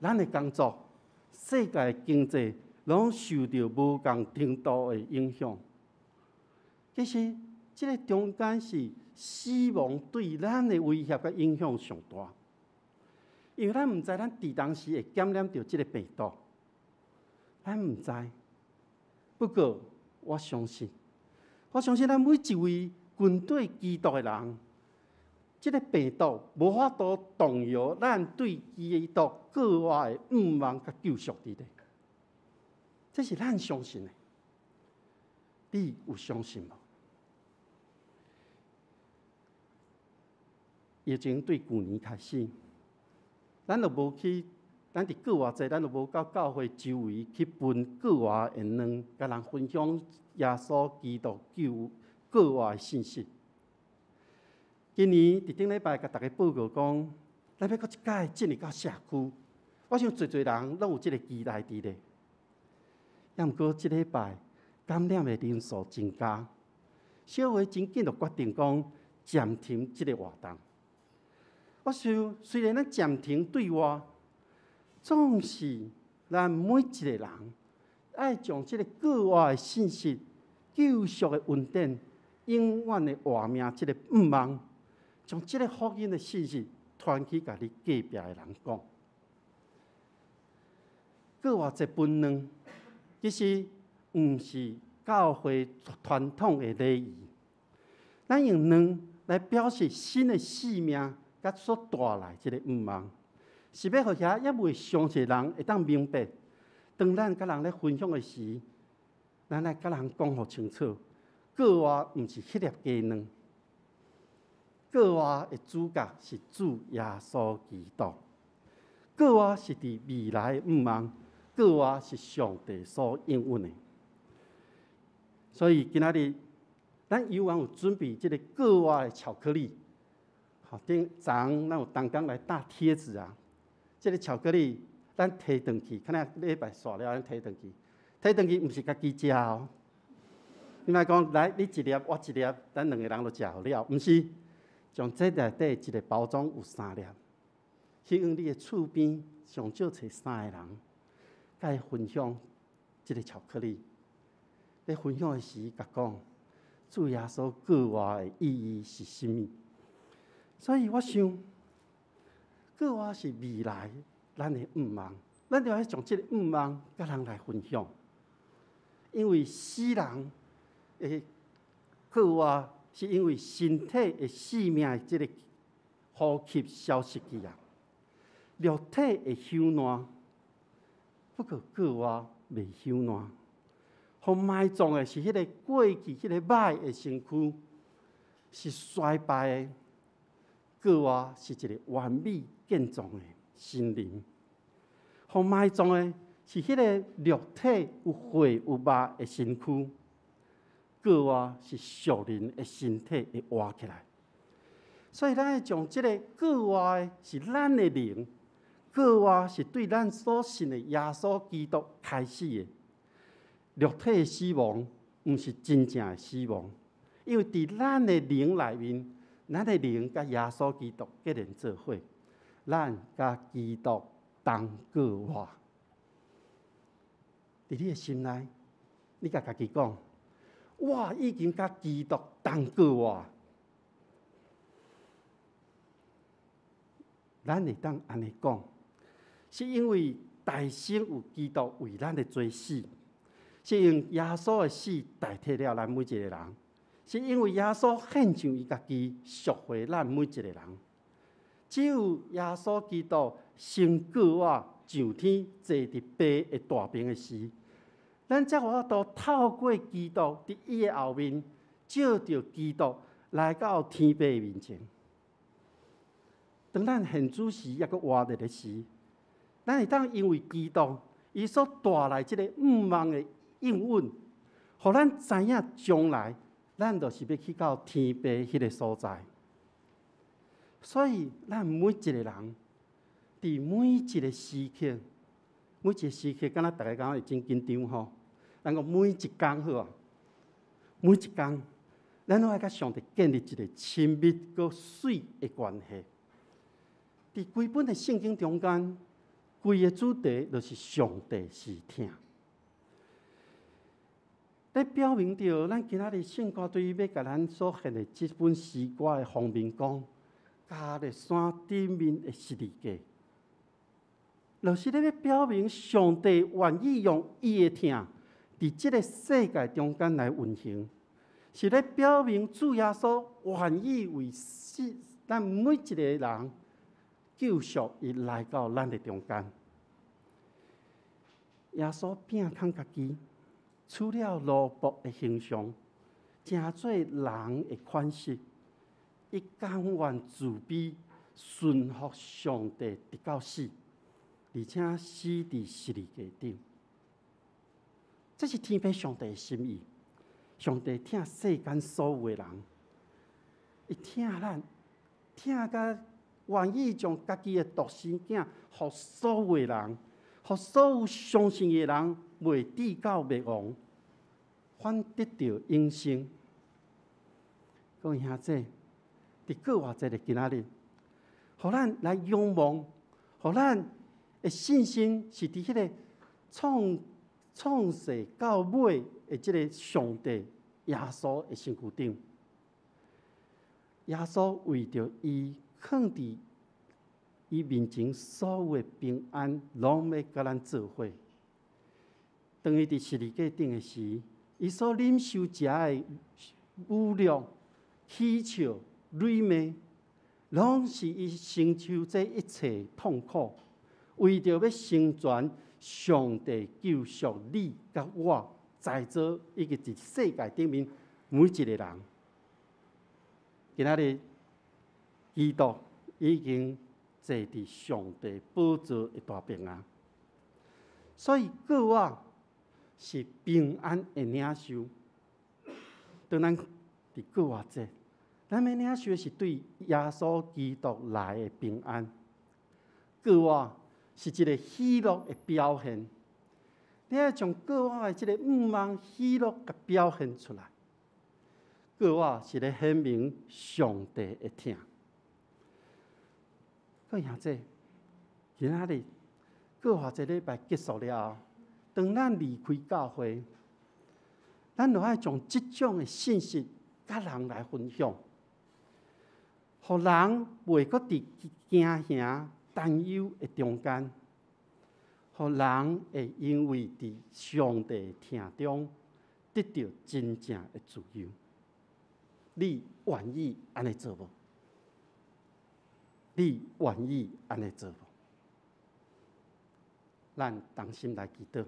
咱的工作、世界的經濟，攏受著無仝程度的影響。其實，這个中間是死亡對咱的威脅佮影響上大，因為咱毋知咱佇當時會感染著這个病毒。咱毋知。不過我相信，我相信咱每一位跟隨基督的人，這个病毒無法度動搖咱對基督復活的向望佮救贖佇咧。這是咱相信的，你有相信無？疫情對舊年開始，咱就無去，咱佇復活節，咱就無到教會周圍去分復活的卵，佮人分享耶穌基督救復活的信息。今年佇頂禮拜共大家報告講，咱欲閣一擺進入到社區，我想濟濟人攏有這个期待佇咧。猶毋過這禮拜感染的人數增加，小會真緊就決定講暫停這个活動。我想，雖然咱暫停對外，總是咱每一个人愛將這个復活的信息、救贖的恩典、永遠的活命這个向望，將這个福音的信息傳去共你隔壁的人講。復活節分卵，其實毋是教會傳統的禮儀，咱用卵來表示新的生命，佮所帶來這个向望，是欲予遐猶未相信的人會當明白。當咱佮人咧分享的時，咱愛佮人講予清楚，復活毋是彼粒雞卵，復活的主角是主耶穌基督，復活是佇未來的向望，復活是上帝所應允的。所以今仔日，咱猶原有準備這个復活的巧克力。好，頂昨昏咱有同工來搭貼紙啊。這个巧克力，咱提轉去，可能禮拜煞了，咱提轉去。提轉去毋是家己食哦。你莫講來，你一粒，我一粒，咱兩个人就食予了，毋是。將這內底一个包裝有三粒，希望你的厝邊上少揣三个人，共伊分享這个巧克力。咧分享的時，共講主耶穌復活的意義是啥物？所以我想，復活是未來咱的向望，咱就愛將這个向望佮人來分享。因為死人的復活是因為身體的生命的這个呼吸消失去啊，肉體會朽爛，不過復活袂朽爛。予埋葬的是彼个過去彼个歹的身軀，是衰敗的。復活是一个完美健壯的心靈。予埋葬的是彼个肉體有血有肉的身軀，復活是屬靈的身體會活起來。所以，咱愛將這个復活的是咱的靈，復活是對咱所信的耶穌基督開始的。肉體的死亡毋是真正的死亡，因為佇咱的靈內面，咱的靈佮耶穌基督結連做伙，咱佮基督同復活。佇你的心內，你共家己講：我已經佮基督同復活。咱會當按呢講，是因為大先有基督為咱的罪死。是用耶穌的死代替了咱每一個人，是因為耶穌獻上伊家己贖回咱每一個人。只有耶穌基督先復活上天坐佇父的大爿的時，咱才有法度透過基督佇伊的後面，藉著基督來到天父的面前。當咱獻主時，猶閣活著的時，咱會當因為基督伊所帶來這个向望的應允，予咱知影將來咱就是欲去到天父彼个所在。所以，咱每一个人，佇每一个時刻，每一个時刻，敢若逐家感覺會真緊張吼。咱講每一工好啊，每一工，咱攏愛佮上帝建立一個親密閣媠的關係。佇規本的聖經中間，規个主題就是上帝是疼。咧表明著，咱今仔日聖歌隊欲共咱所獻的這本詩歌的封面講，迦勒山頂面的十字架。就是咧欲表明上帝願意用伊的疼，佇這个世界中間來運行，是咧表明主耶穌願意為世咱每一个人救贖，伊來到咱的中間。耶穌摒空家己，取了奴僕的形象，成做人的款式，伊甘願自卑，順服上帝，直到死，而且死佇十字架頂。這是天父上帝的心意。上帝疼世間所有的人，伊疼咱，疼甲願意將家己的獨生囝，予所有的人，予所有相信的人，袂至到滅亡，反得著永生。各位兄弟，佇復活節的今仔日，予咱來仰望，予咱的信心是佇彼個創世到尾的這个上帝耶穌的身軀頂。耶穌為著伊囥佇伊面前所有的平安，攏欲佮咱做伙。當伊佇十字架頂的時，伊所忍受這的侮辱、恥笑、辱罵，攏是伊承受這一切痛苦，為著欲成全上帝救贖你佮我在座以及佇世界頂面每一个人。今仔日，基督已經坐佇上帝寶座的大爿仔，所以過活是平安的領袖。當咱佇復活節，咱欲領受的是對耶穌基督來的平安。過活是一个喜樂的表現，你愛將過活的這个向望喜樂共表現出來。過活是咧顯明上帝的疼。各位兄弟，今仔日復活節禮拜結束了後，當咱離開教會，咱就愛將這種的信息佮人來分享，予人袂閣佇驚嚇、擔憂的中間，予人會因為佇上帝疼中得著真正的自由。你願意按呢做無？你願意按呢做無？咱同心來祈禱。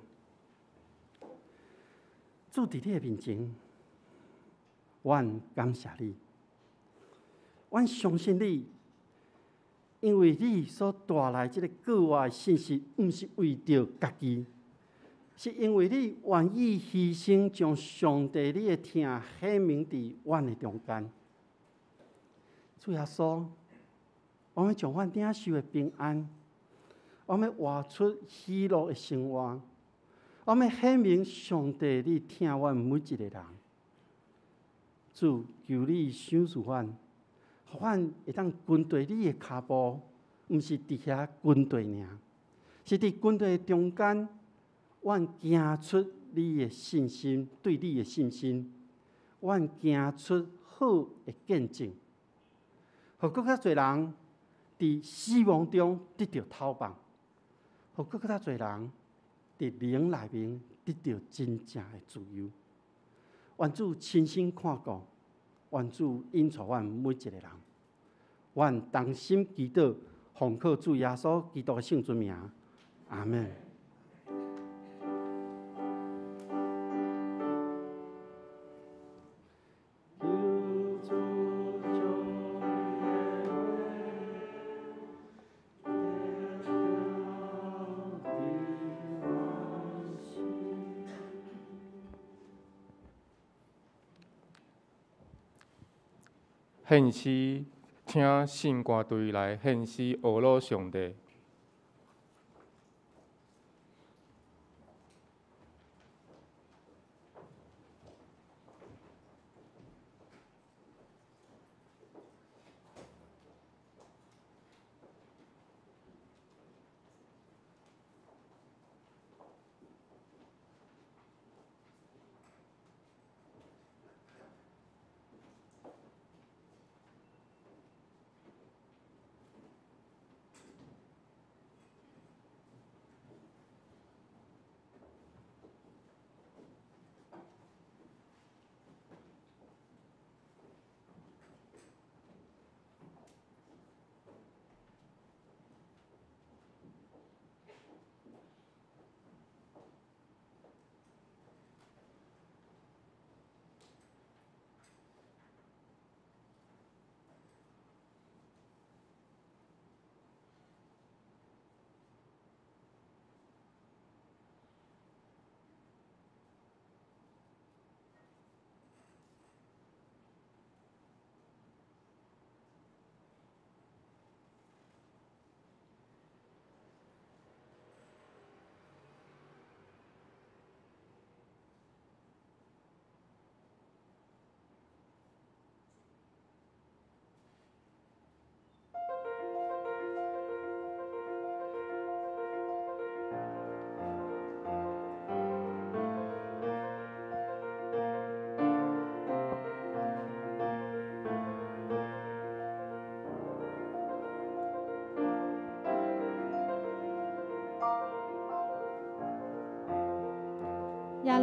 主佇你的面前，阮感謝你，阮相信你，因為你所帶來這个復活的信息，毋是為著家己，是因為你願意犧牲，將上帝你的疼顯明佇阮的中間。主耶穌，我欲將阮領受的平安，我欲活出喜樂的生活，我欲顯明上帝你疼阮每一个人。主，求你賞賜阮，予阮會當跟隨你的跤步，毋是佇遐跟隨爾，是佇跟隨中間，阮行出你的信心，對你的信心，阮行出好的見證，予閣較濟人佇死亡中得著透放，予閣較濟人佇靈內面得著真正的自由。願主親身看顧，願主引導阮每一個人。阮同心祈禱，奉靠主耶穌基督的聖尊名，阿們。獻詩，請聖歌隊來獻詩，阿魯上帝。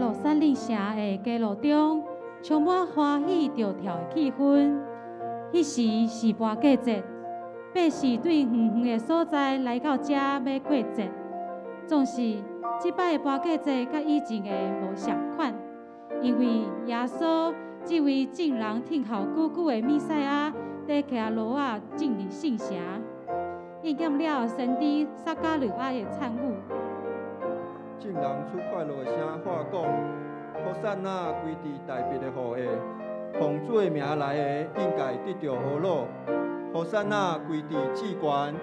路撒冷城的街路中，充滿歡喜著跳的氣氛。彼時是跋筊節，百姓對遠遠的所在來到遮欲過節。總是這擺的跋筊節佮以前的無仝款，因為耶穌這位眾人聽候久久的彌賽亞，佇騎騾仔進入聖城，應驗了先知撒迦利亞的讖語。眾人出快樂的聲喊講：和散那歸佇大衛的後裔，奉主的名來的應該得著呵咾。和散那歸佇至懸。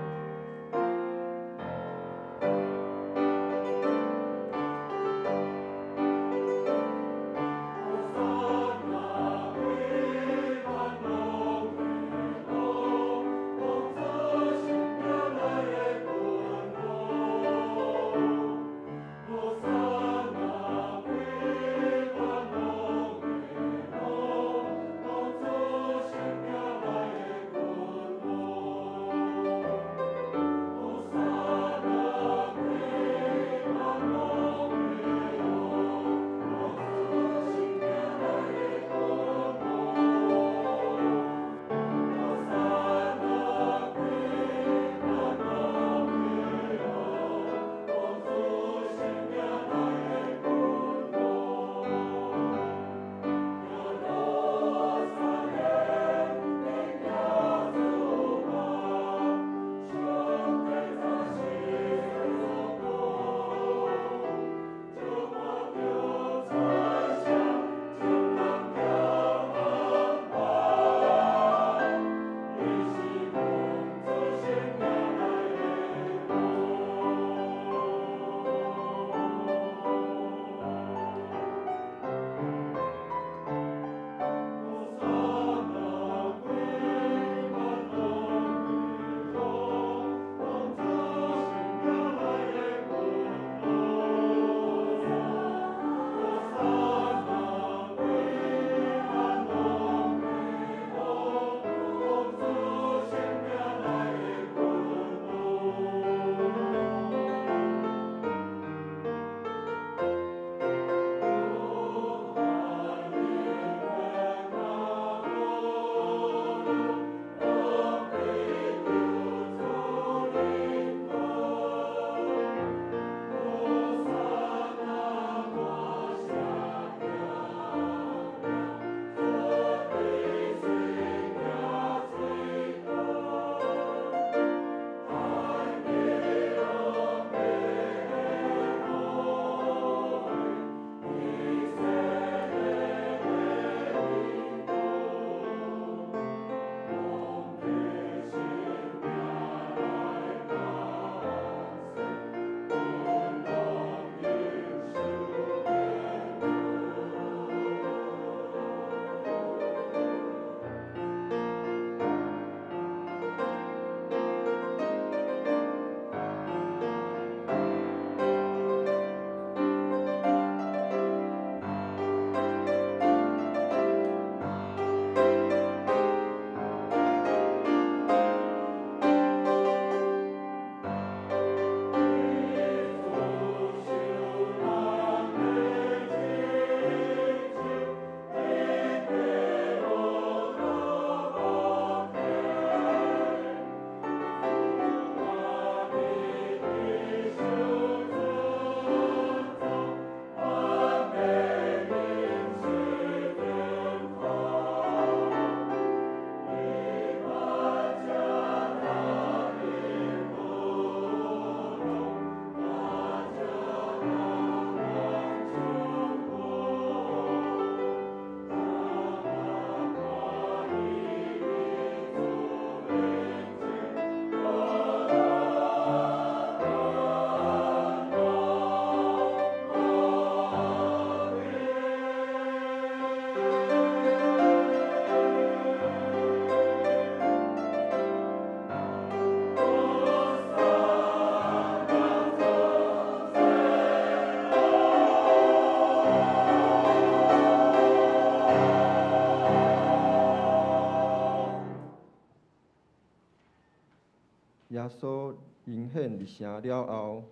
耶穌顯入城了後，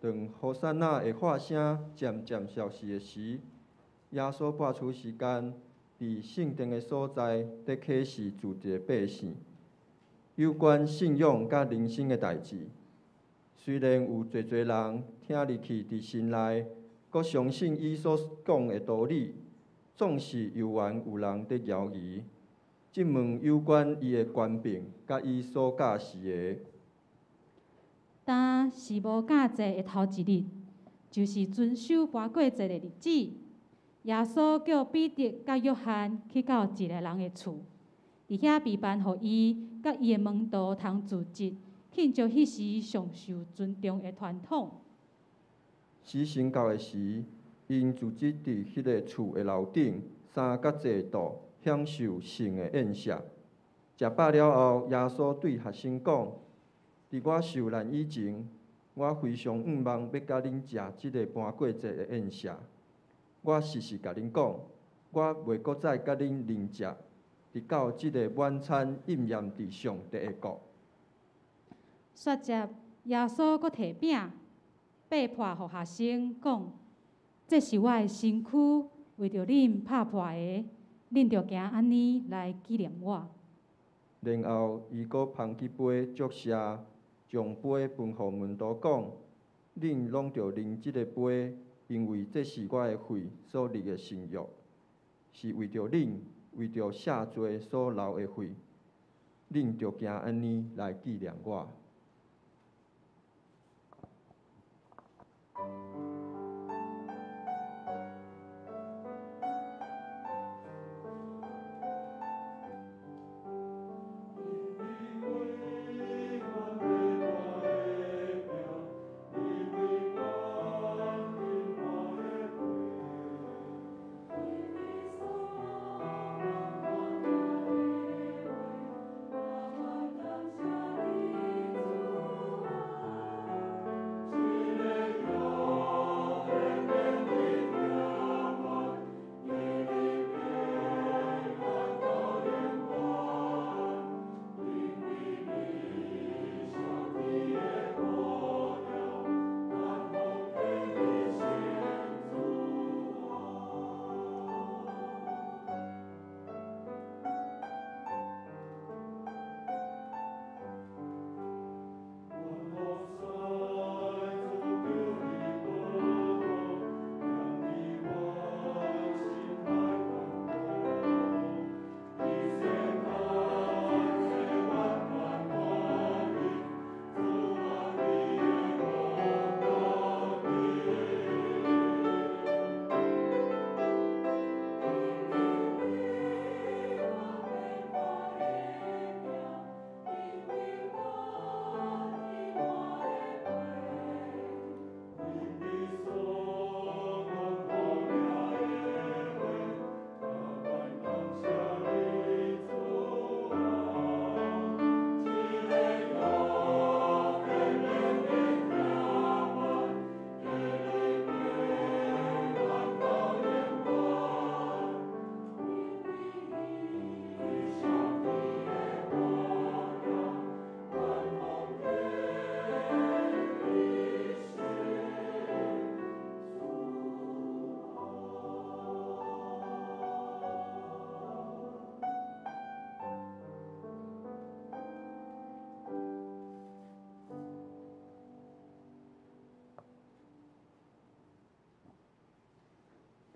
当和散那的喊声渐渐消逝的时，耶稣拨出时间，伫圣殿的所在，伫启示住一个百姓，有关信仰佮人生的代志。虽然有济济人听入去伫心内，阁相信伊所讲的道理，总是犹原有人伫犹疑，质问有关伊的权柄佮伊所教示的。今是无酵节的头一日，就是遵守跋过节的日子。耶稣叫彼得佮约翰去到一个人的厝，伫遐备办予伊佮伊的门徒通住节，庆祝彼时上受尊重的传统。时辰到的时，𪜶聚集伫彼个厝的楼顶，三角坐桌，享受圣的宴席。食饱了后，耶稣对学生讲：伫我受难以前，我非常向望欲佮恁食这个跋过节的宴席。我实实共恁讲，我袂阁再佮恁啉食，直到这个晚餐应验伫上帝的国。煞接，耶稣阁提饼，擘破予学生讲：这是我的身躯，为著恁拍破的，恁著行按呢来纪念我。然后，伊阁捧起杯祝谢，将杯分予门徒讲：恁拢著啉这个杯，因为这是我的血所立的新约，是为著恁、为著赦罪所流的血。恁著行按呢来纪念我。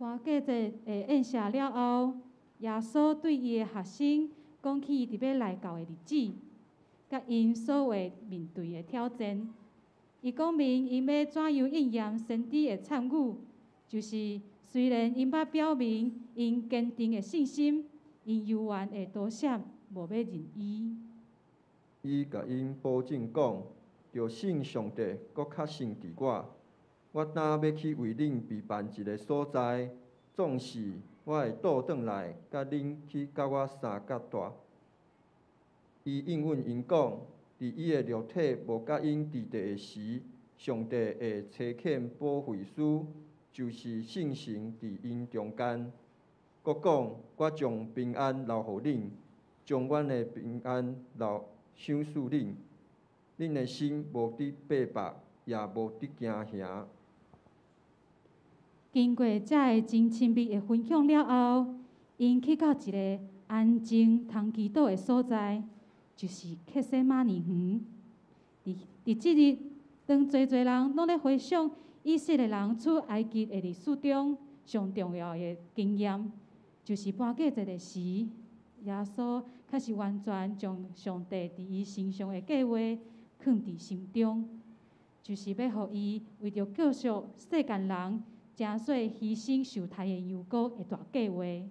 跋过节的宴席了后，耶稣对伊的学生讲起伫欲来到的日子，佮𪜶所会面对的挑战。伊讲明𪜶欲怎样应验先知的讖语，就是虽然𪜶捌表明𪜶坚定的信心，𪜶犹原会多闪，无欲认伊。伊共𪜶保证讲，著信上帝，阁较信伫我。我今欲去为恁备办一个所在，总是我会倒转来，佮恁去佮我相佮蹛。伊应允𪜶讲，伫伊的肉体无佮𪜶伫地的时，上帝会差遣保惠师，就是圣神伫𪜶中间。阁讲，我将平安留予恁，将阮的平安留赏赐恁。恁的心无得逼迫，也無得驚嚇。經過遮个真親密的分享了後，𪜶去到一个安靜通祈禱的所在，就是客西馬尼園。佇這日，當濟濟人攏咧回想以色列人出埃及的歷史中上重要的經驗，就是搬過節的時，耶穌確實完全將上帝佇伊身上的計劃囥佇心中，就是欲予伊為著救贖世間人，成做犧牲受刣的羊羔的大計劃。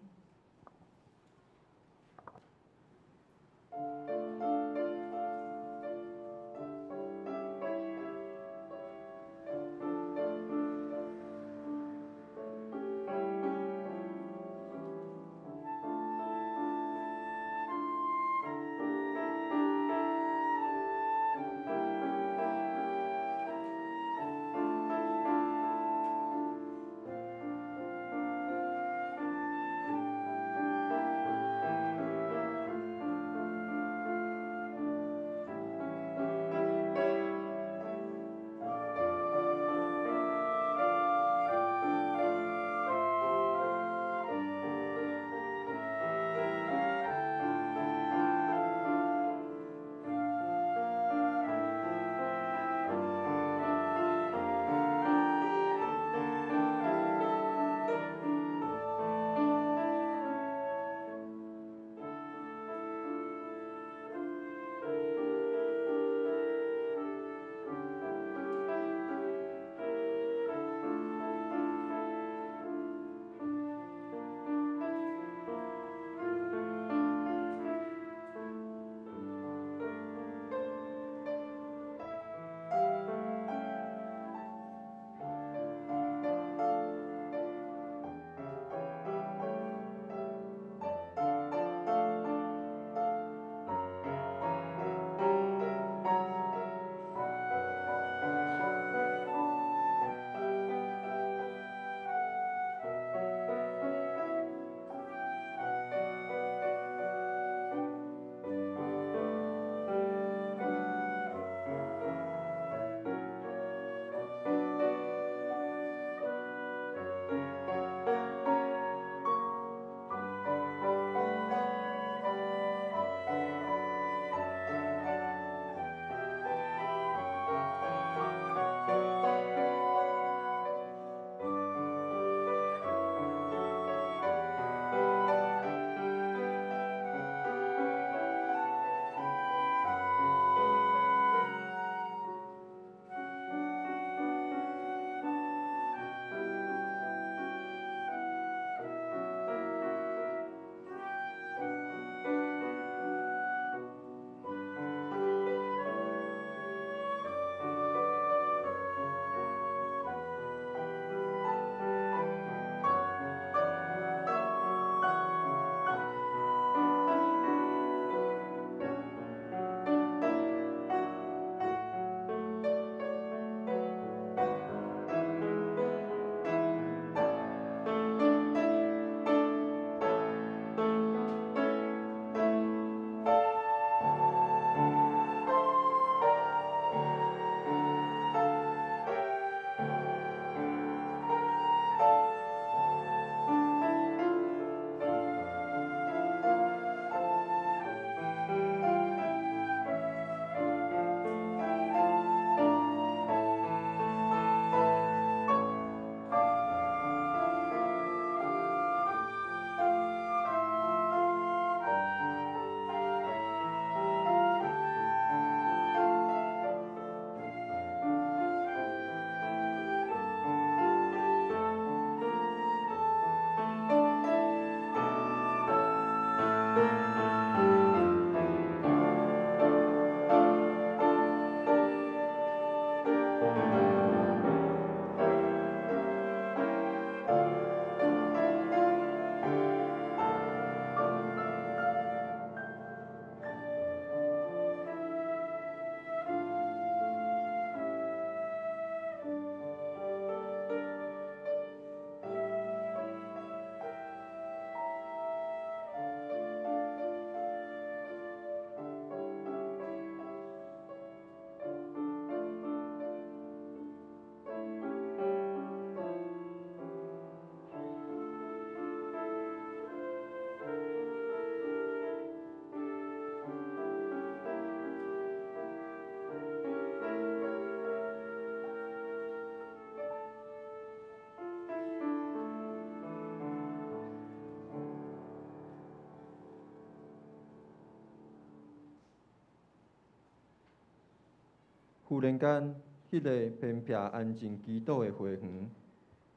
忽然間，彼个偏僻安靜祈禱的花園，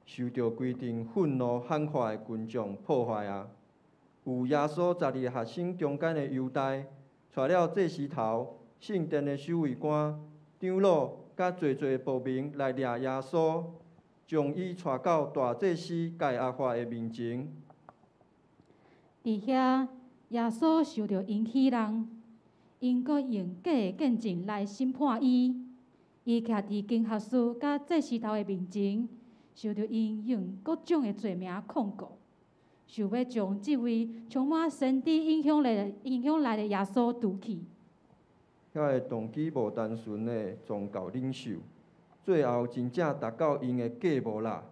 受著規陣憤怒喊話的群眾破壞啊！有耶穌12个學生中間的猶大，帶了祭司頭、聖殿的守衛官、長老，佮濟濟暴民來掠耶穌，將伊帶到大祭司該亞法的面前。佇遐，耶穌受著𪜶戲弄，𪜶閣用假的見證來審判伊。伊徛佇經學士佮祭司頭的面前，受著𪜶用各種的罪名控告，想欲將這位充滿先知影響力的耶穌除去。遐个動機無單純的宗教領袖，最後真正達到𪜶的計謀啦，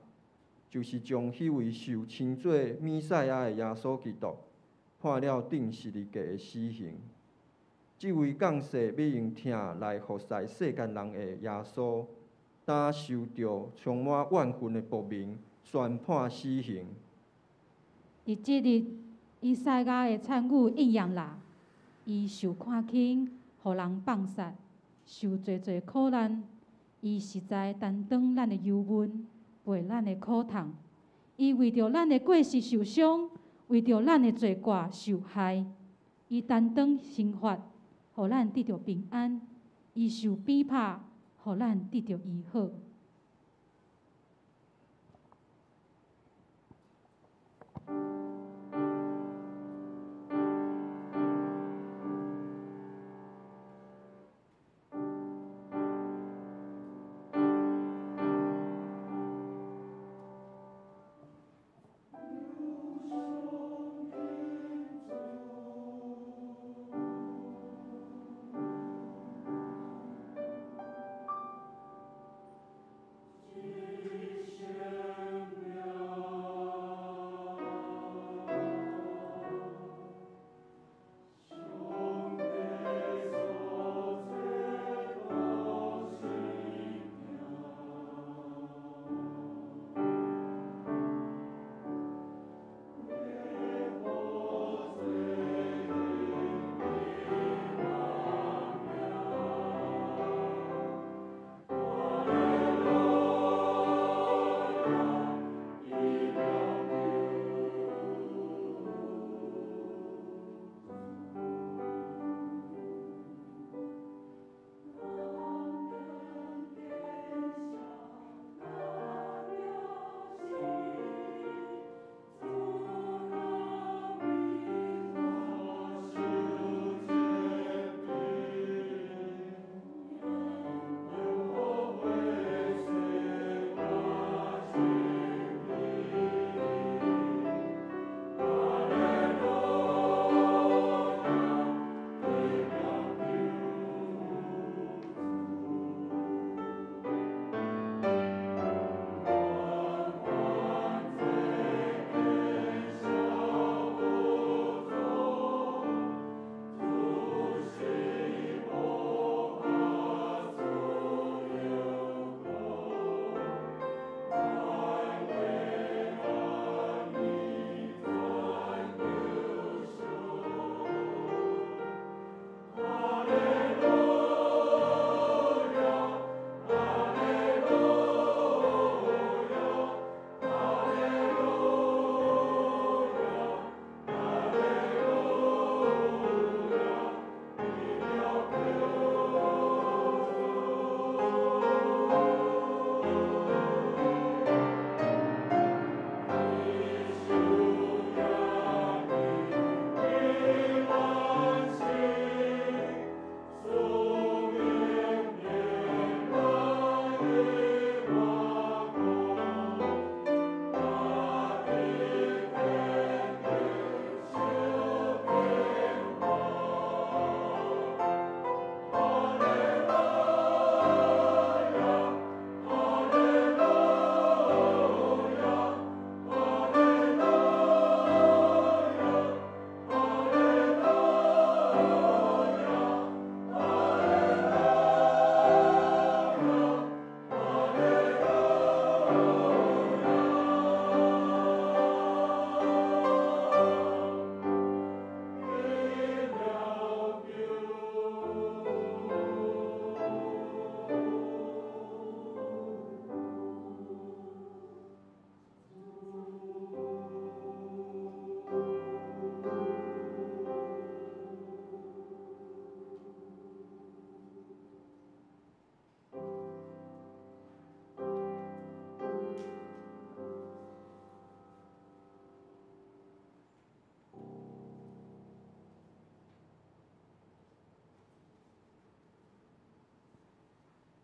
就是將彼位受稱做彌賽亞的耶穌基督判了釘十字架的死刑。這位降世欲用疼來服侍世間人的耶穌，當受著充滿怨恨的暴民宣判死刑。佇這日，以賽亞的讖語應驗啦，伊受看輕，予人放殺，受濟濟苦難。伊實在擔當咱的憂悶，背咱的苦痛。伊為著咱的過失受傷，為著咱的罪過受害。伊擔當刑罰，予咱得著平安；伊受鞭拍，予咱得著醫好。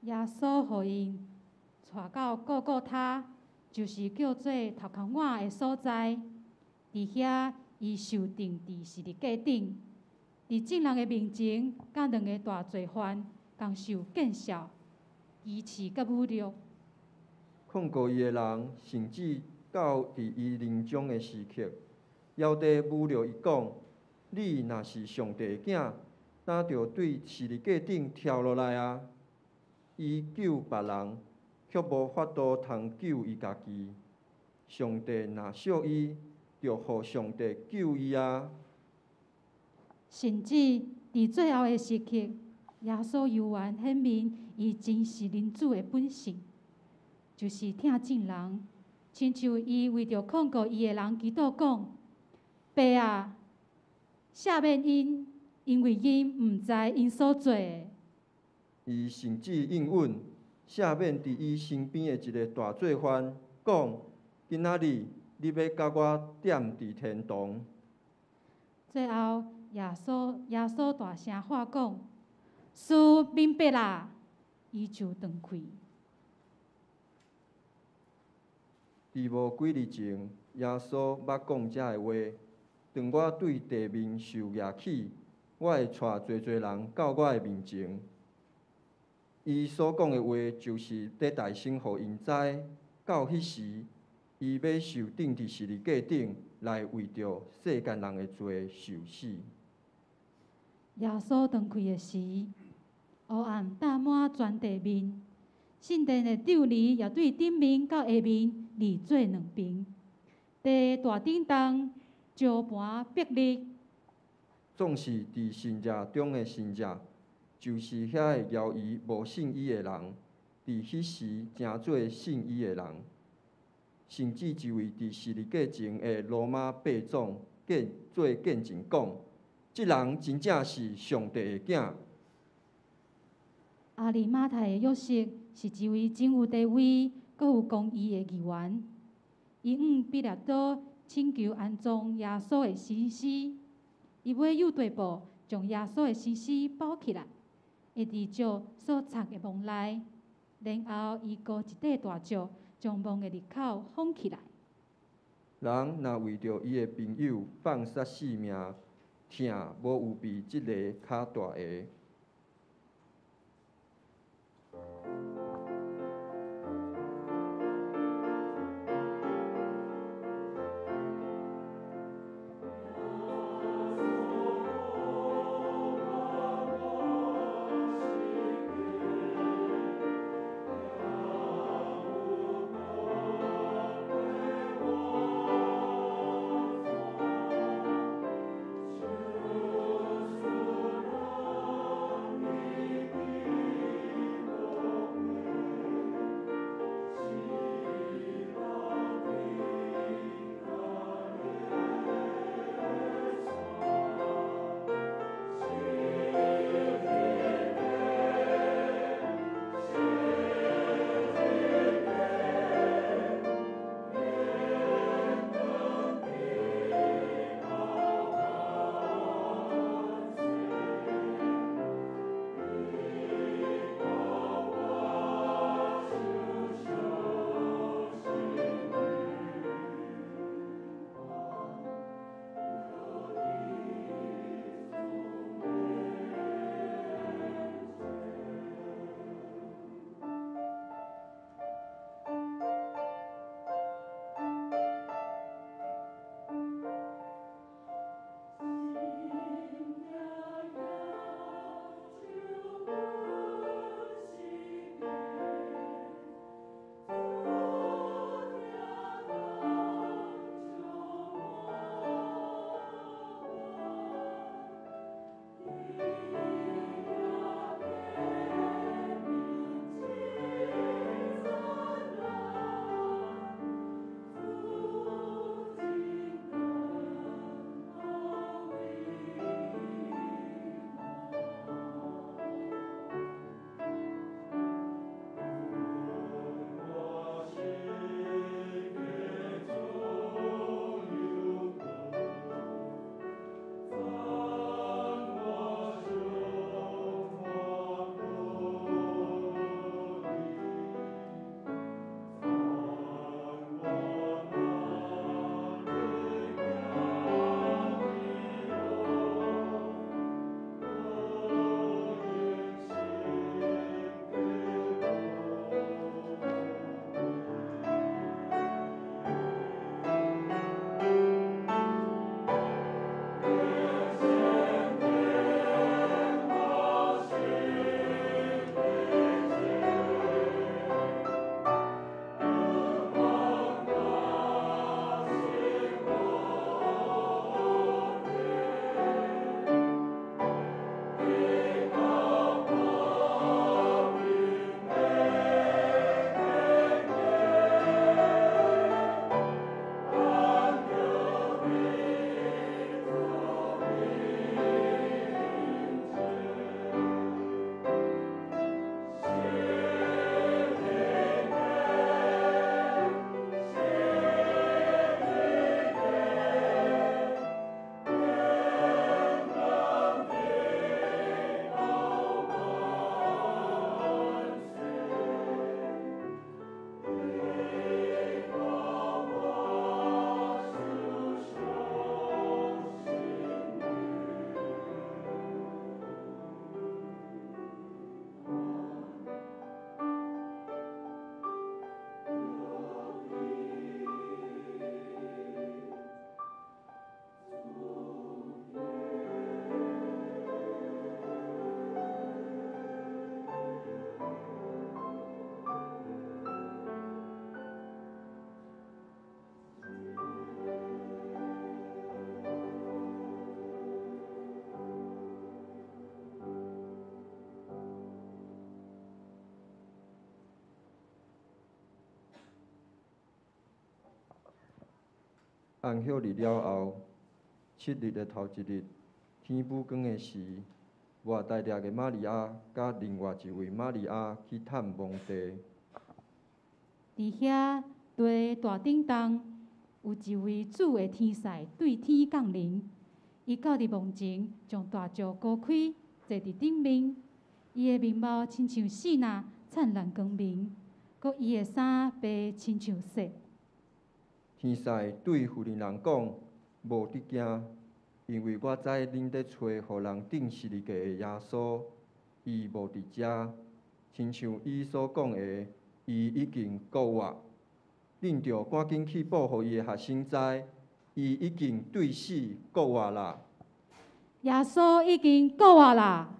耶穌予𪜶帶到各各他，就是叫做頭殼碗的所在。佇遐，伊受釘佇十字架頂，佇眾人的面前，佮兩个大罪犯仝受見笑、歧視佮侮辱。控告伊的人，甚至到佇伊臨終的時刻，猶伫侮辱伊講：你若是上帝的囝，焦著對十字架頂跳落來啊！伊救別人，卻無法度通救伊家己。上帝若惜伊，就予上帝救伊啊！甚至佇最後的時刻，耶穌猶原顯明伊真實人子的本性，就是疼眾人，親像伊為著控告伊的人祈禱講：爸啊，赦免𪜶，因為𪜶毋知𪜶所做的。伊甚至應允赦免佇伊身邊的一个大罪犯，講：今仔日你欲佮我踮佇天堂。最後，耶穌大聲喊講：事明白啦！伊就斷氣。佇無幾日前，耶穌捌講遮个話：當我對地面受額起，我會帶濟濟人到我的面前。伊所講的話，就是咧代先予𪜶知，到彼時，伊欲受釘佇十字架頂，來為著世間人的罪受死。耶穌斷氣的時，烏暗罩滿全地面，聖殿的帳籬也對頂面到下面裂做兩邊，地大振動，石盤迸裂。總是佇信者中的信者，就是遐个猶豫無信伊的人，佇彼時成做信伊的人，甚至一位佇十字架前的羅馬百總見做見證講：這人真正是上帝的囝。亞利馬太的約瑟是一位真有地位、閣有公義的議員。伊向彼拉多請求安葬耶穌的身屍，伊買猶大布將耶穌的身屍包起來，會佇石所鑿的墓內，然後伊鑿一塊大石，將墓的入口封起來。人若為著伊的朋友放殺性命，疼無有比這个較大的。安息日了後，七日的頭一日，天補光的時，抹大拉的瑪利亞佮另外一位瑪利亞去探墓地。佇遐地大頂當，有一位主的天使對天降臨，伊到佇墓前，將大石割開，坐佇頂面。伊的面貌親像爍爁，燦爛光明；閣伊的衫白親像雪。天使對婦人人講：無得驚，因為我知恁咧揣予人釘十字架的耶穌，伊無佇遮，親像伊所講的，伊已經復活。恁著趕緊去報予伊的學生知，伊已經對死復活啦。耶穌已經復活啦！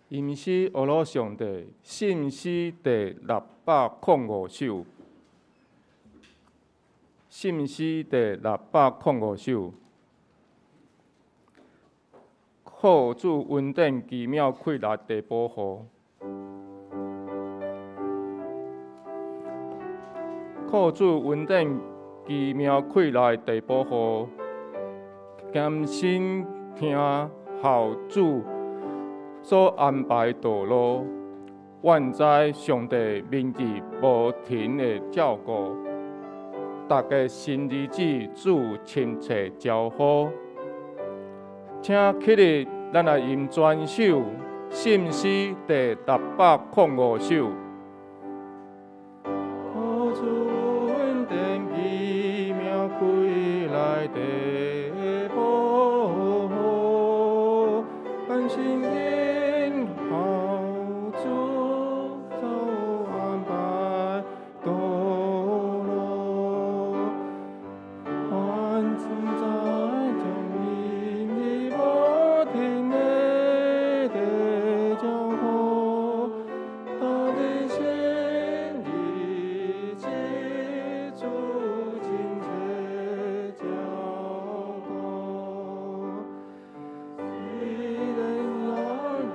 吟詩呵咾上帝，信詩第605首。信詩第605首。靠主恩典奇妙氣力的保護，靠主恩典奇妙氣力的保護，甘心聽候主所安排道路，願知上帝明智無停的照顧，逐家新兒子主親切招呼。請起立，咱來吟全首信詩第605首。靠主恩典奇妙氣力的保護，甘心聽候主所安排道路，願知將明日無停的照顧，他的心意是主親切照顧。雖然老人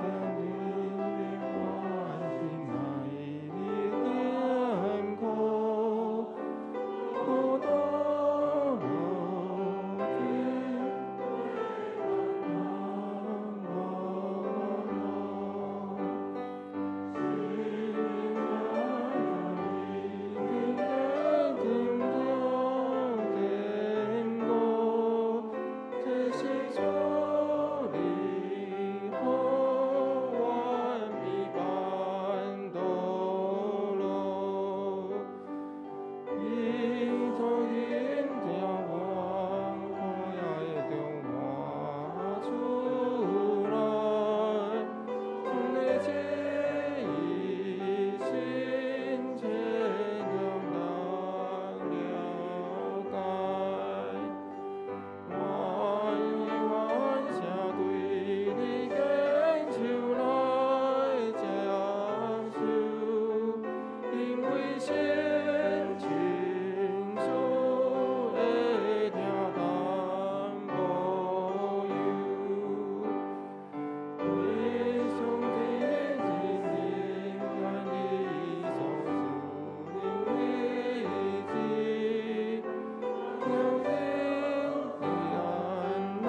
的環境難以艱苦，孤獨路徑難無路。雖然老人的堅固，這是主你予完美伴道路。伊從引領我苦海中活出來，從你旨意深切讓人了解。願意萬聲對你堅守來接受，因為神親自會聽擔保佑。為上帝真權利所賜的醫治，了定安難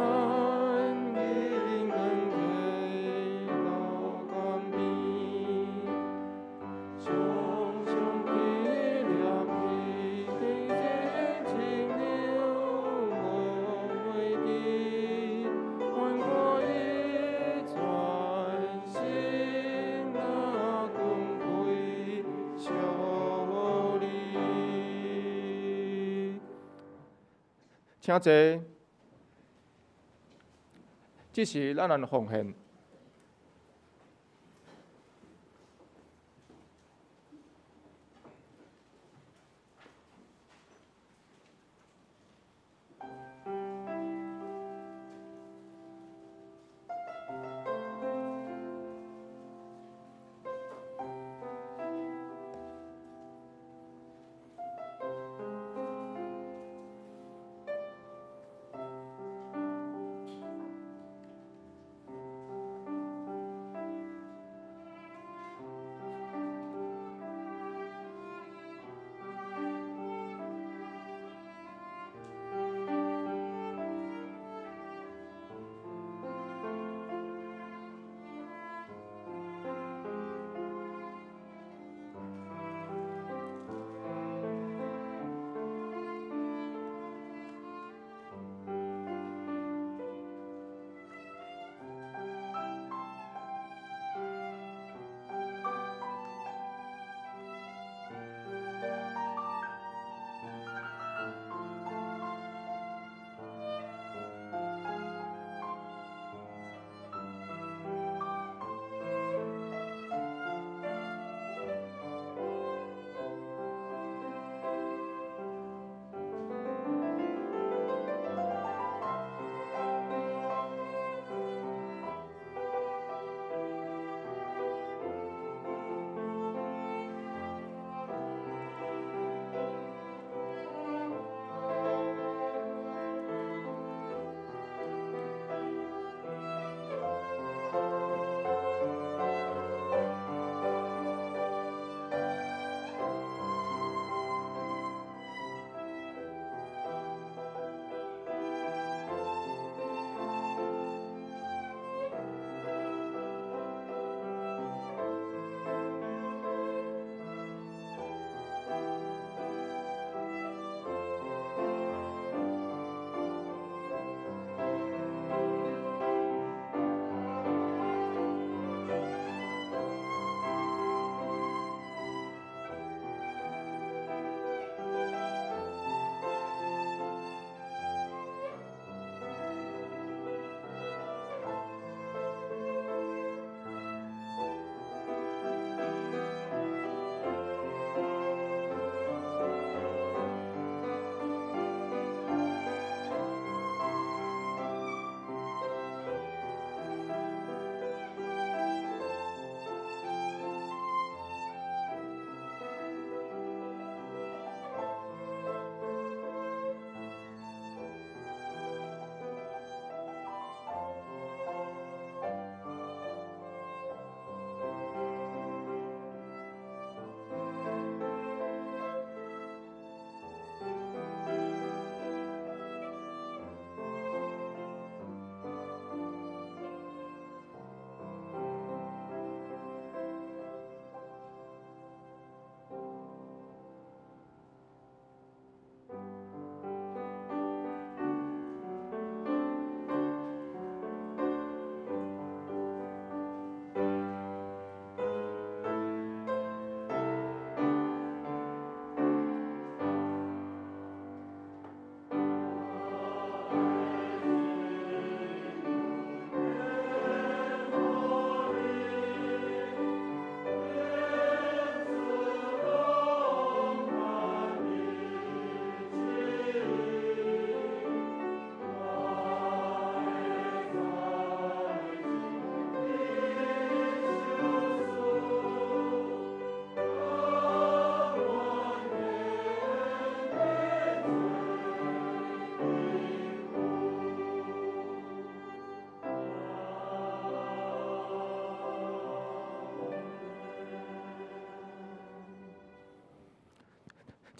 應當到江邊，常常紀念伊的真情了無袂記，願看伊全身那尊貴勝利。請坐。這時咱來奉獻。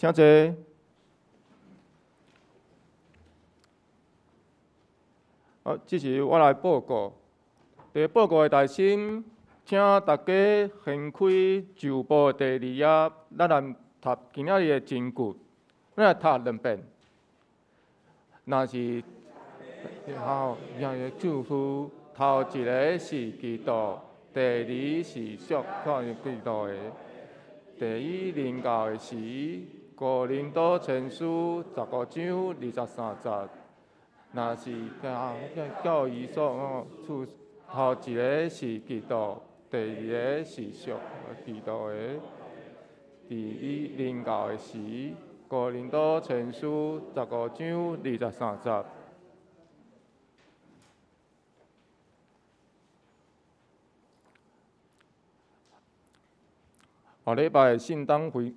請坐。好，這時我來報告。佇報告的大先，請大家掀開舊報第二頁，咱來讀今仔日的真句，咱來讀兩遍。若是好，讓伊祝福，頭一个是基督，第二是屬基督的。第一臨到的時，哥林多前書15章23節。若是教義所處，頭一个是基督，第二个是屬基督的。第一臨到的時，哥林多前書15章23節。後禮拜聖誕分，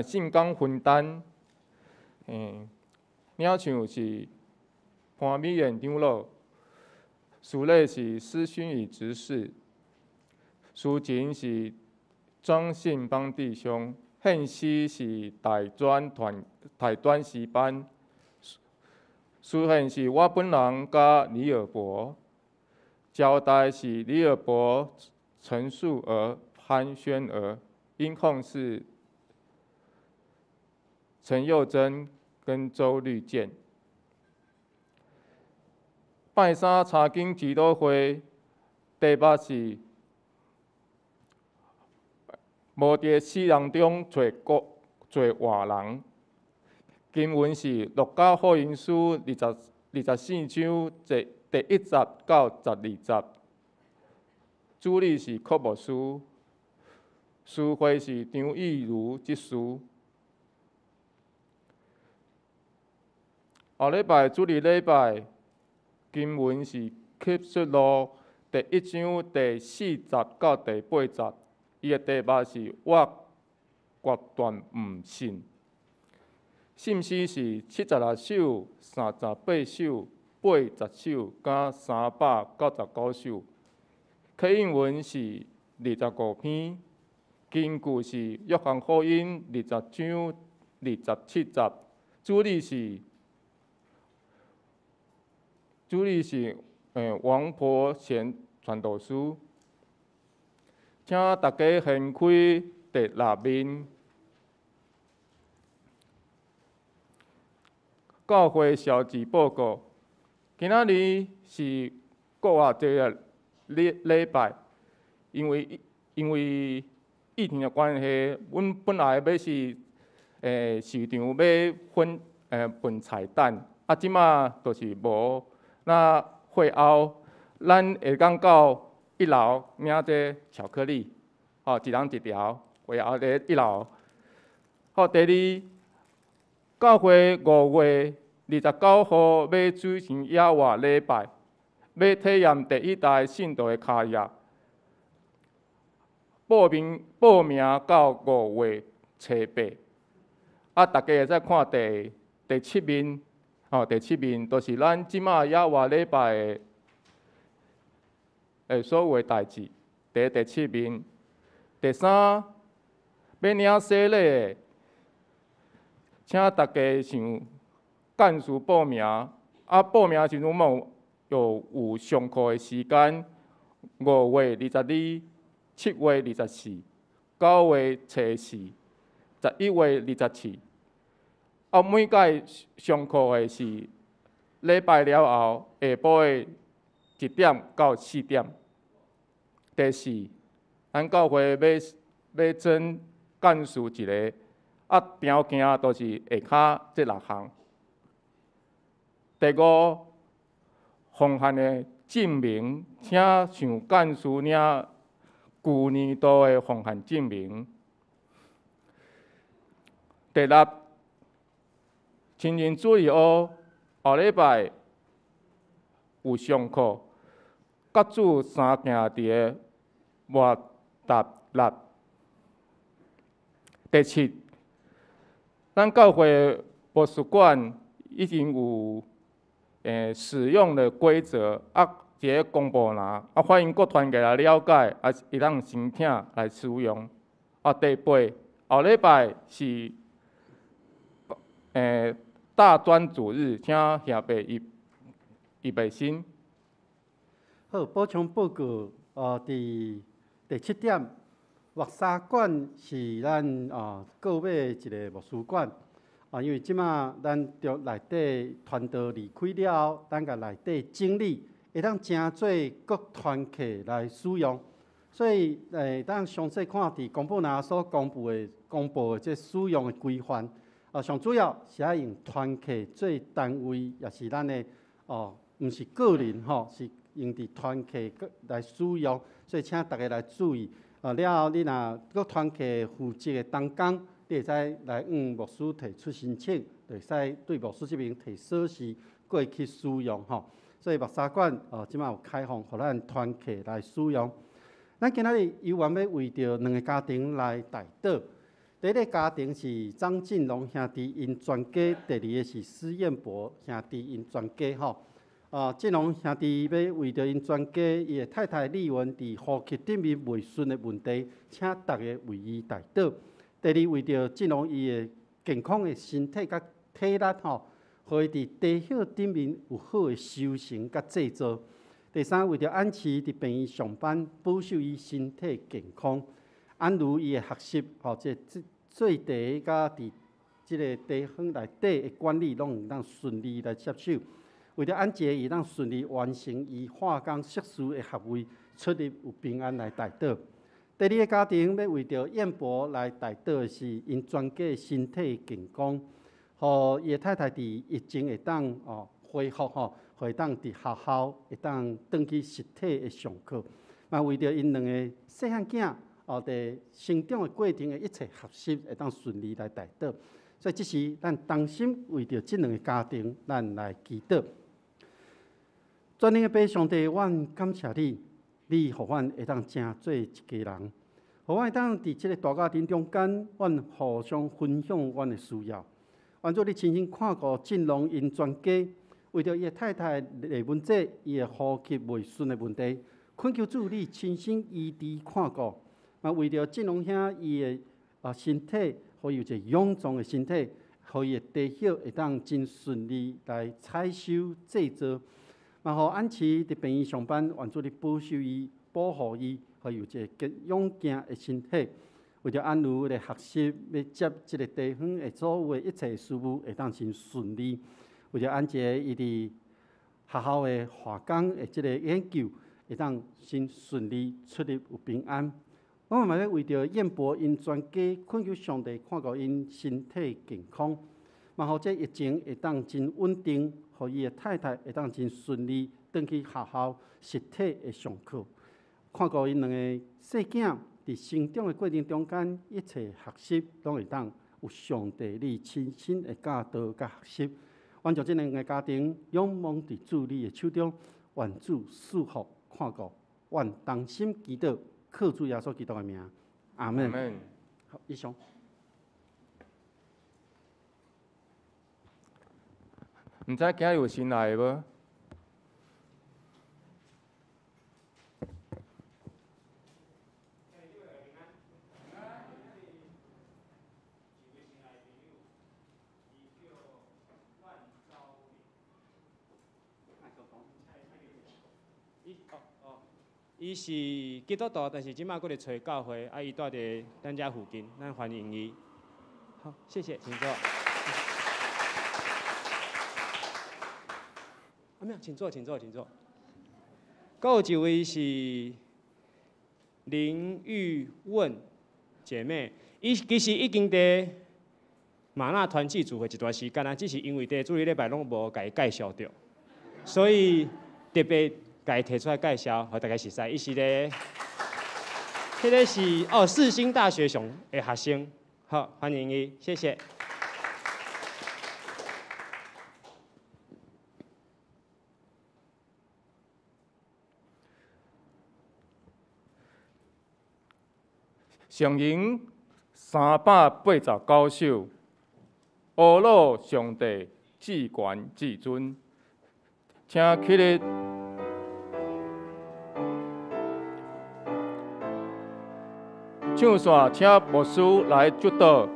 聖工分擔，領唱是潘美燕長老，司禮是施勳宇執事，司琴是張信邦弟兄，獻詩是大專團大專詩班，司獻是我本人佮李爾伯，招待是李爾伯、陳素娥、潘宣娥，音控是陳佑珍跟周綠健。拜三查經祈禱會，題目是無佇死人中揣國揣活人。經文是路加福音書24章第1節到12節。主理是柯牧師，司會是張義如執事。後禮拜主日禮拜。經文是啟示錄第1章第4節到第8節，伊的題目是我決斷毋信。信詩是76首、38首、80首佮399首。啟應文是25篇，根據是約翰福音20章27節，主理是王婆贤傳道師。請大家掀開第6面，教會小誌報告。今仔日是復活節的禮拜，因為疫情的關係，阮本來欲是市場欲分菜單，啊，這馬就是無。那會後，咱會當到1樓領這巧克力，吼，一人一條。會後佇1樓。好，第二，教會5月29號欲舉行野外禮拜，欲體驗第一代信徒的跤印。報名到5月初8，啊，大家會使看第7面。吼，第7面就是咱這馬野外禮拜的所有的代誌。第7面，第三，欲領洗禮的，請大家向幹事報名。啊，報名時陣嘛有上課的時間，5月22、7月24、9月初4、11月27。啊，每屆上課的是禮拜了後下晡的1點到4點。第四，咱教會欲徵幹事一个，啊，條件就是下跤這6項。第五，奉獻的證明，請向幹事領舊年度的奉獻證明。第六，親近主日學後禮拜有上課，各主三行佇个末搭六。第七，咱教會博士館已經有使用的規則啊，佇个公布欄啊，歡迎各團體來了解，啊，會當申請來使用。啊，第八，後禮拜是大专主日，请兄弟预预备心。好，补充报告，伫第七点，木沙馆是咱购买一个牧师馆。啊，因为这马咱著内底传道离开了后，咱共内底整理，会当成做各团契来使用。所以，咱详细看伫公布栏所公布的这使用的规范。啊，上主要是爱用团契做单位，也是咱的哦，毋是个人吼，是用伫团契来使用。所以，请大家来注意。啊，了后你若各团契负责的同工，你会使来向牧师提出申请，会使对牧师这边提锁匙过去使用吼。所以木沙馆哦，这马有开放，予咱团契来使用。咱今仔日犹原欲为著两个家庭来代祷。第一个家庭是张进龙兄弟𪜶全家，第二个是施彦博兄弟𪜶全家吼。进龙兄弟欲为著𪜶全家，伊的太太丽文伫呼吸顶面袂顺的问题，请大家为伊代祷。第二，为著进龙伊的健康的身体佮体力吼，予伊伫地血顶面有好的修成佮制造。第三，为著安琪伫病院上班，保守伊身体健康。安如伊的学习吼，这做茶佮伫这个地方内底的管理，拢会当顺利来接手。为著安杰伊当顺利完成伊化工硕士的学位，出入有平安来代祷。第二个家庭欲为著彦博来代祷的是𪜶全家身体健康，予伊的太太伫疫情会当恢复吼，会当伫学校会当转去实体的上课。嘛为著𪜶两个细汉囝伫成长的过程的一切学习会当顺利来代祷。所以这时咱同心为著这两个家庭，咱来祈祷。全能的父上帝，阮感谢你，你予阮会当成做一家人，予阮会当伫这个大家庭中间，阮互相分享阮的需要。愿主你亲身看顾进龙𪜶全家，为著伊的太太李文姐，伊的呼吸袂顺的问题，恳求主你亲身医治看顾。嘛为著进龙兄伊的身体，予伊有一个勇壮的身体，予伊的地血会当真顺利来采收制造。嘛，予安琪伫病院上班，愿主你保守伊、保护伊，予伊有一个勇健的身体。为著安如咧学习，欲接这个地方的所有的一切事务，会当真顺利。为著安杰伊伫学校的化工的这个研究，会当真顺利出入有平安。我嘛欲为著彦博𪜶全家，恳求上帝看顾𪜶身体健康，嘛予这疫情会当真稳定，予伊的太太会当真顺利转去学校实体的上课，看顾𪜶两个细囝伫成长的过程中间，一切学习拢会当有上帝你亲身的教导佮学习。愿将这两个家庭仰望伫主你的手中，愿主赐福看顾，愿同心祈祷，靠主耶稣基督的名，阿们。好，以上。毋知今日有新来的无？伊是基督徒，但是这马阁咧揣教会，啊，伊住伫咱遮附近，咱欢迎伊。好，谢谢，请坐。啊，没有，请坐，请坐，请坐。阁有一位是林玉汶姐妹，伊其实已经伫玛纳团契聚会一段时间啊，只是因为伫主日礼拜拢无共伊介绍著，所以特别共伊提出来介绍，予大家熟似。伊是咧，彼个是世新大学上的学生，好，欢迎伊，谢谢。圣咏389首，阿鲁上帝至悬至尊，请起立。唱煞，请牧师来祝祷。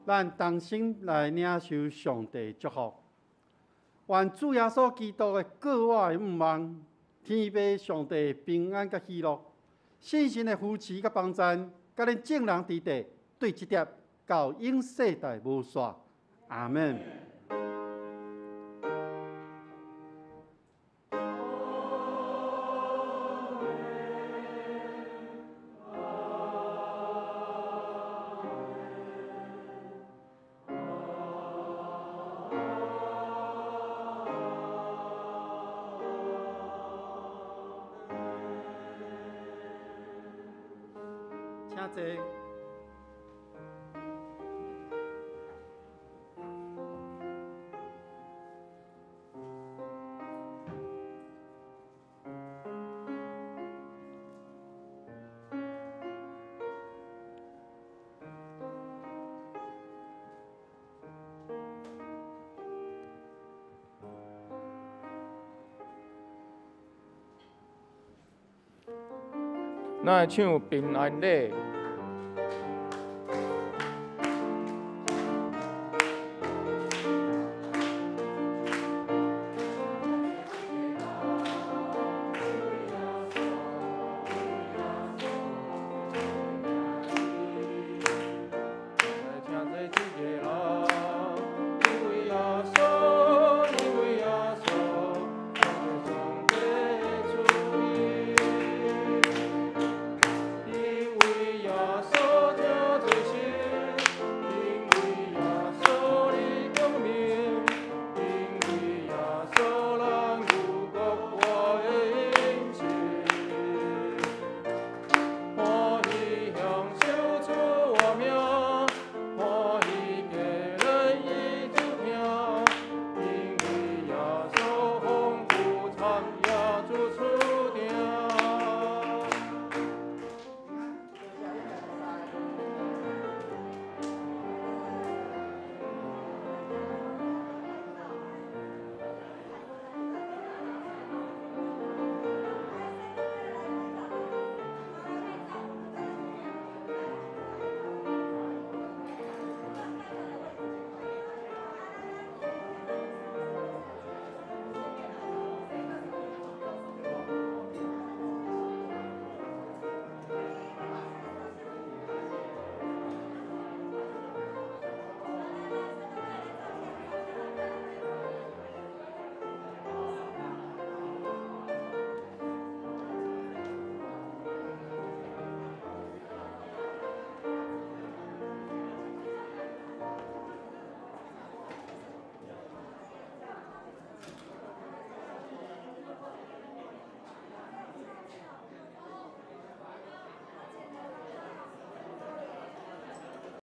咱同心來領受上帝祝福。願主耶穌基督的過活的向望，天父上帝平安佮喜樂，聖神的扶持佮幫贊，佮恁眾人佇地對這粒到永世代無煞。阿門。請坐。咱來唱平安禮。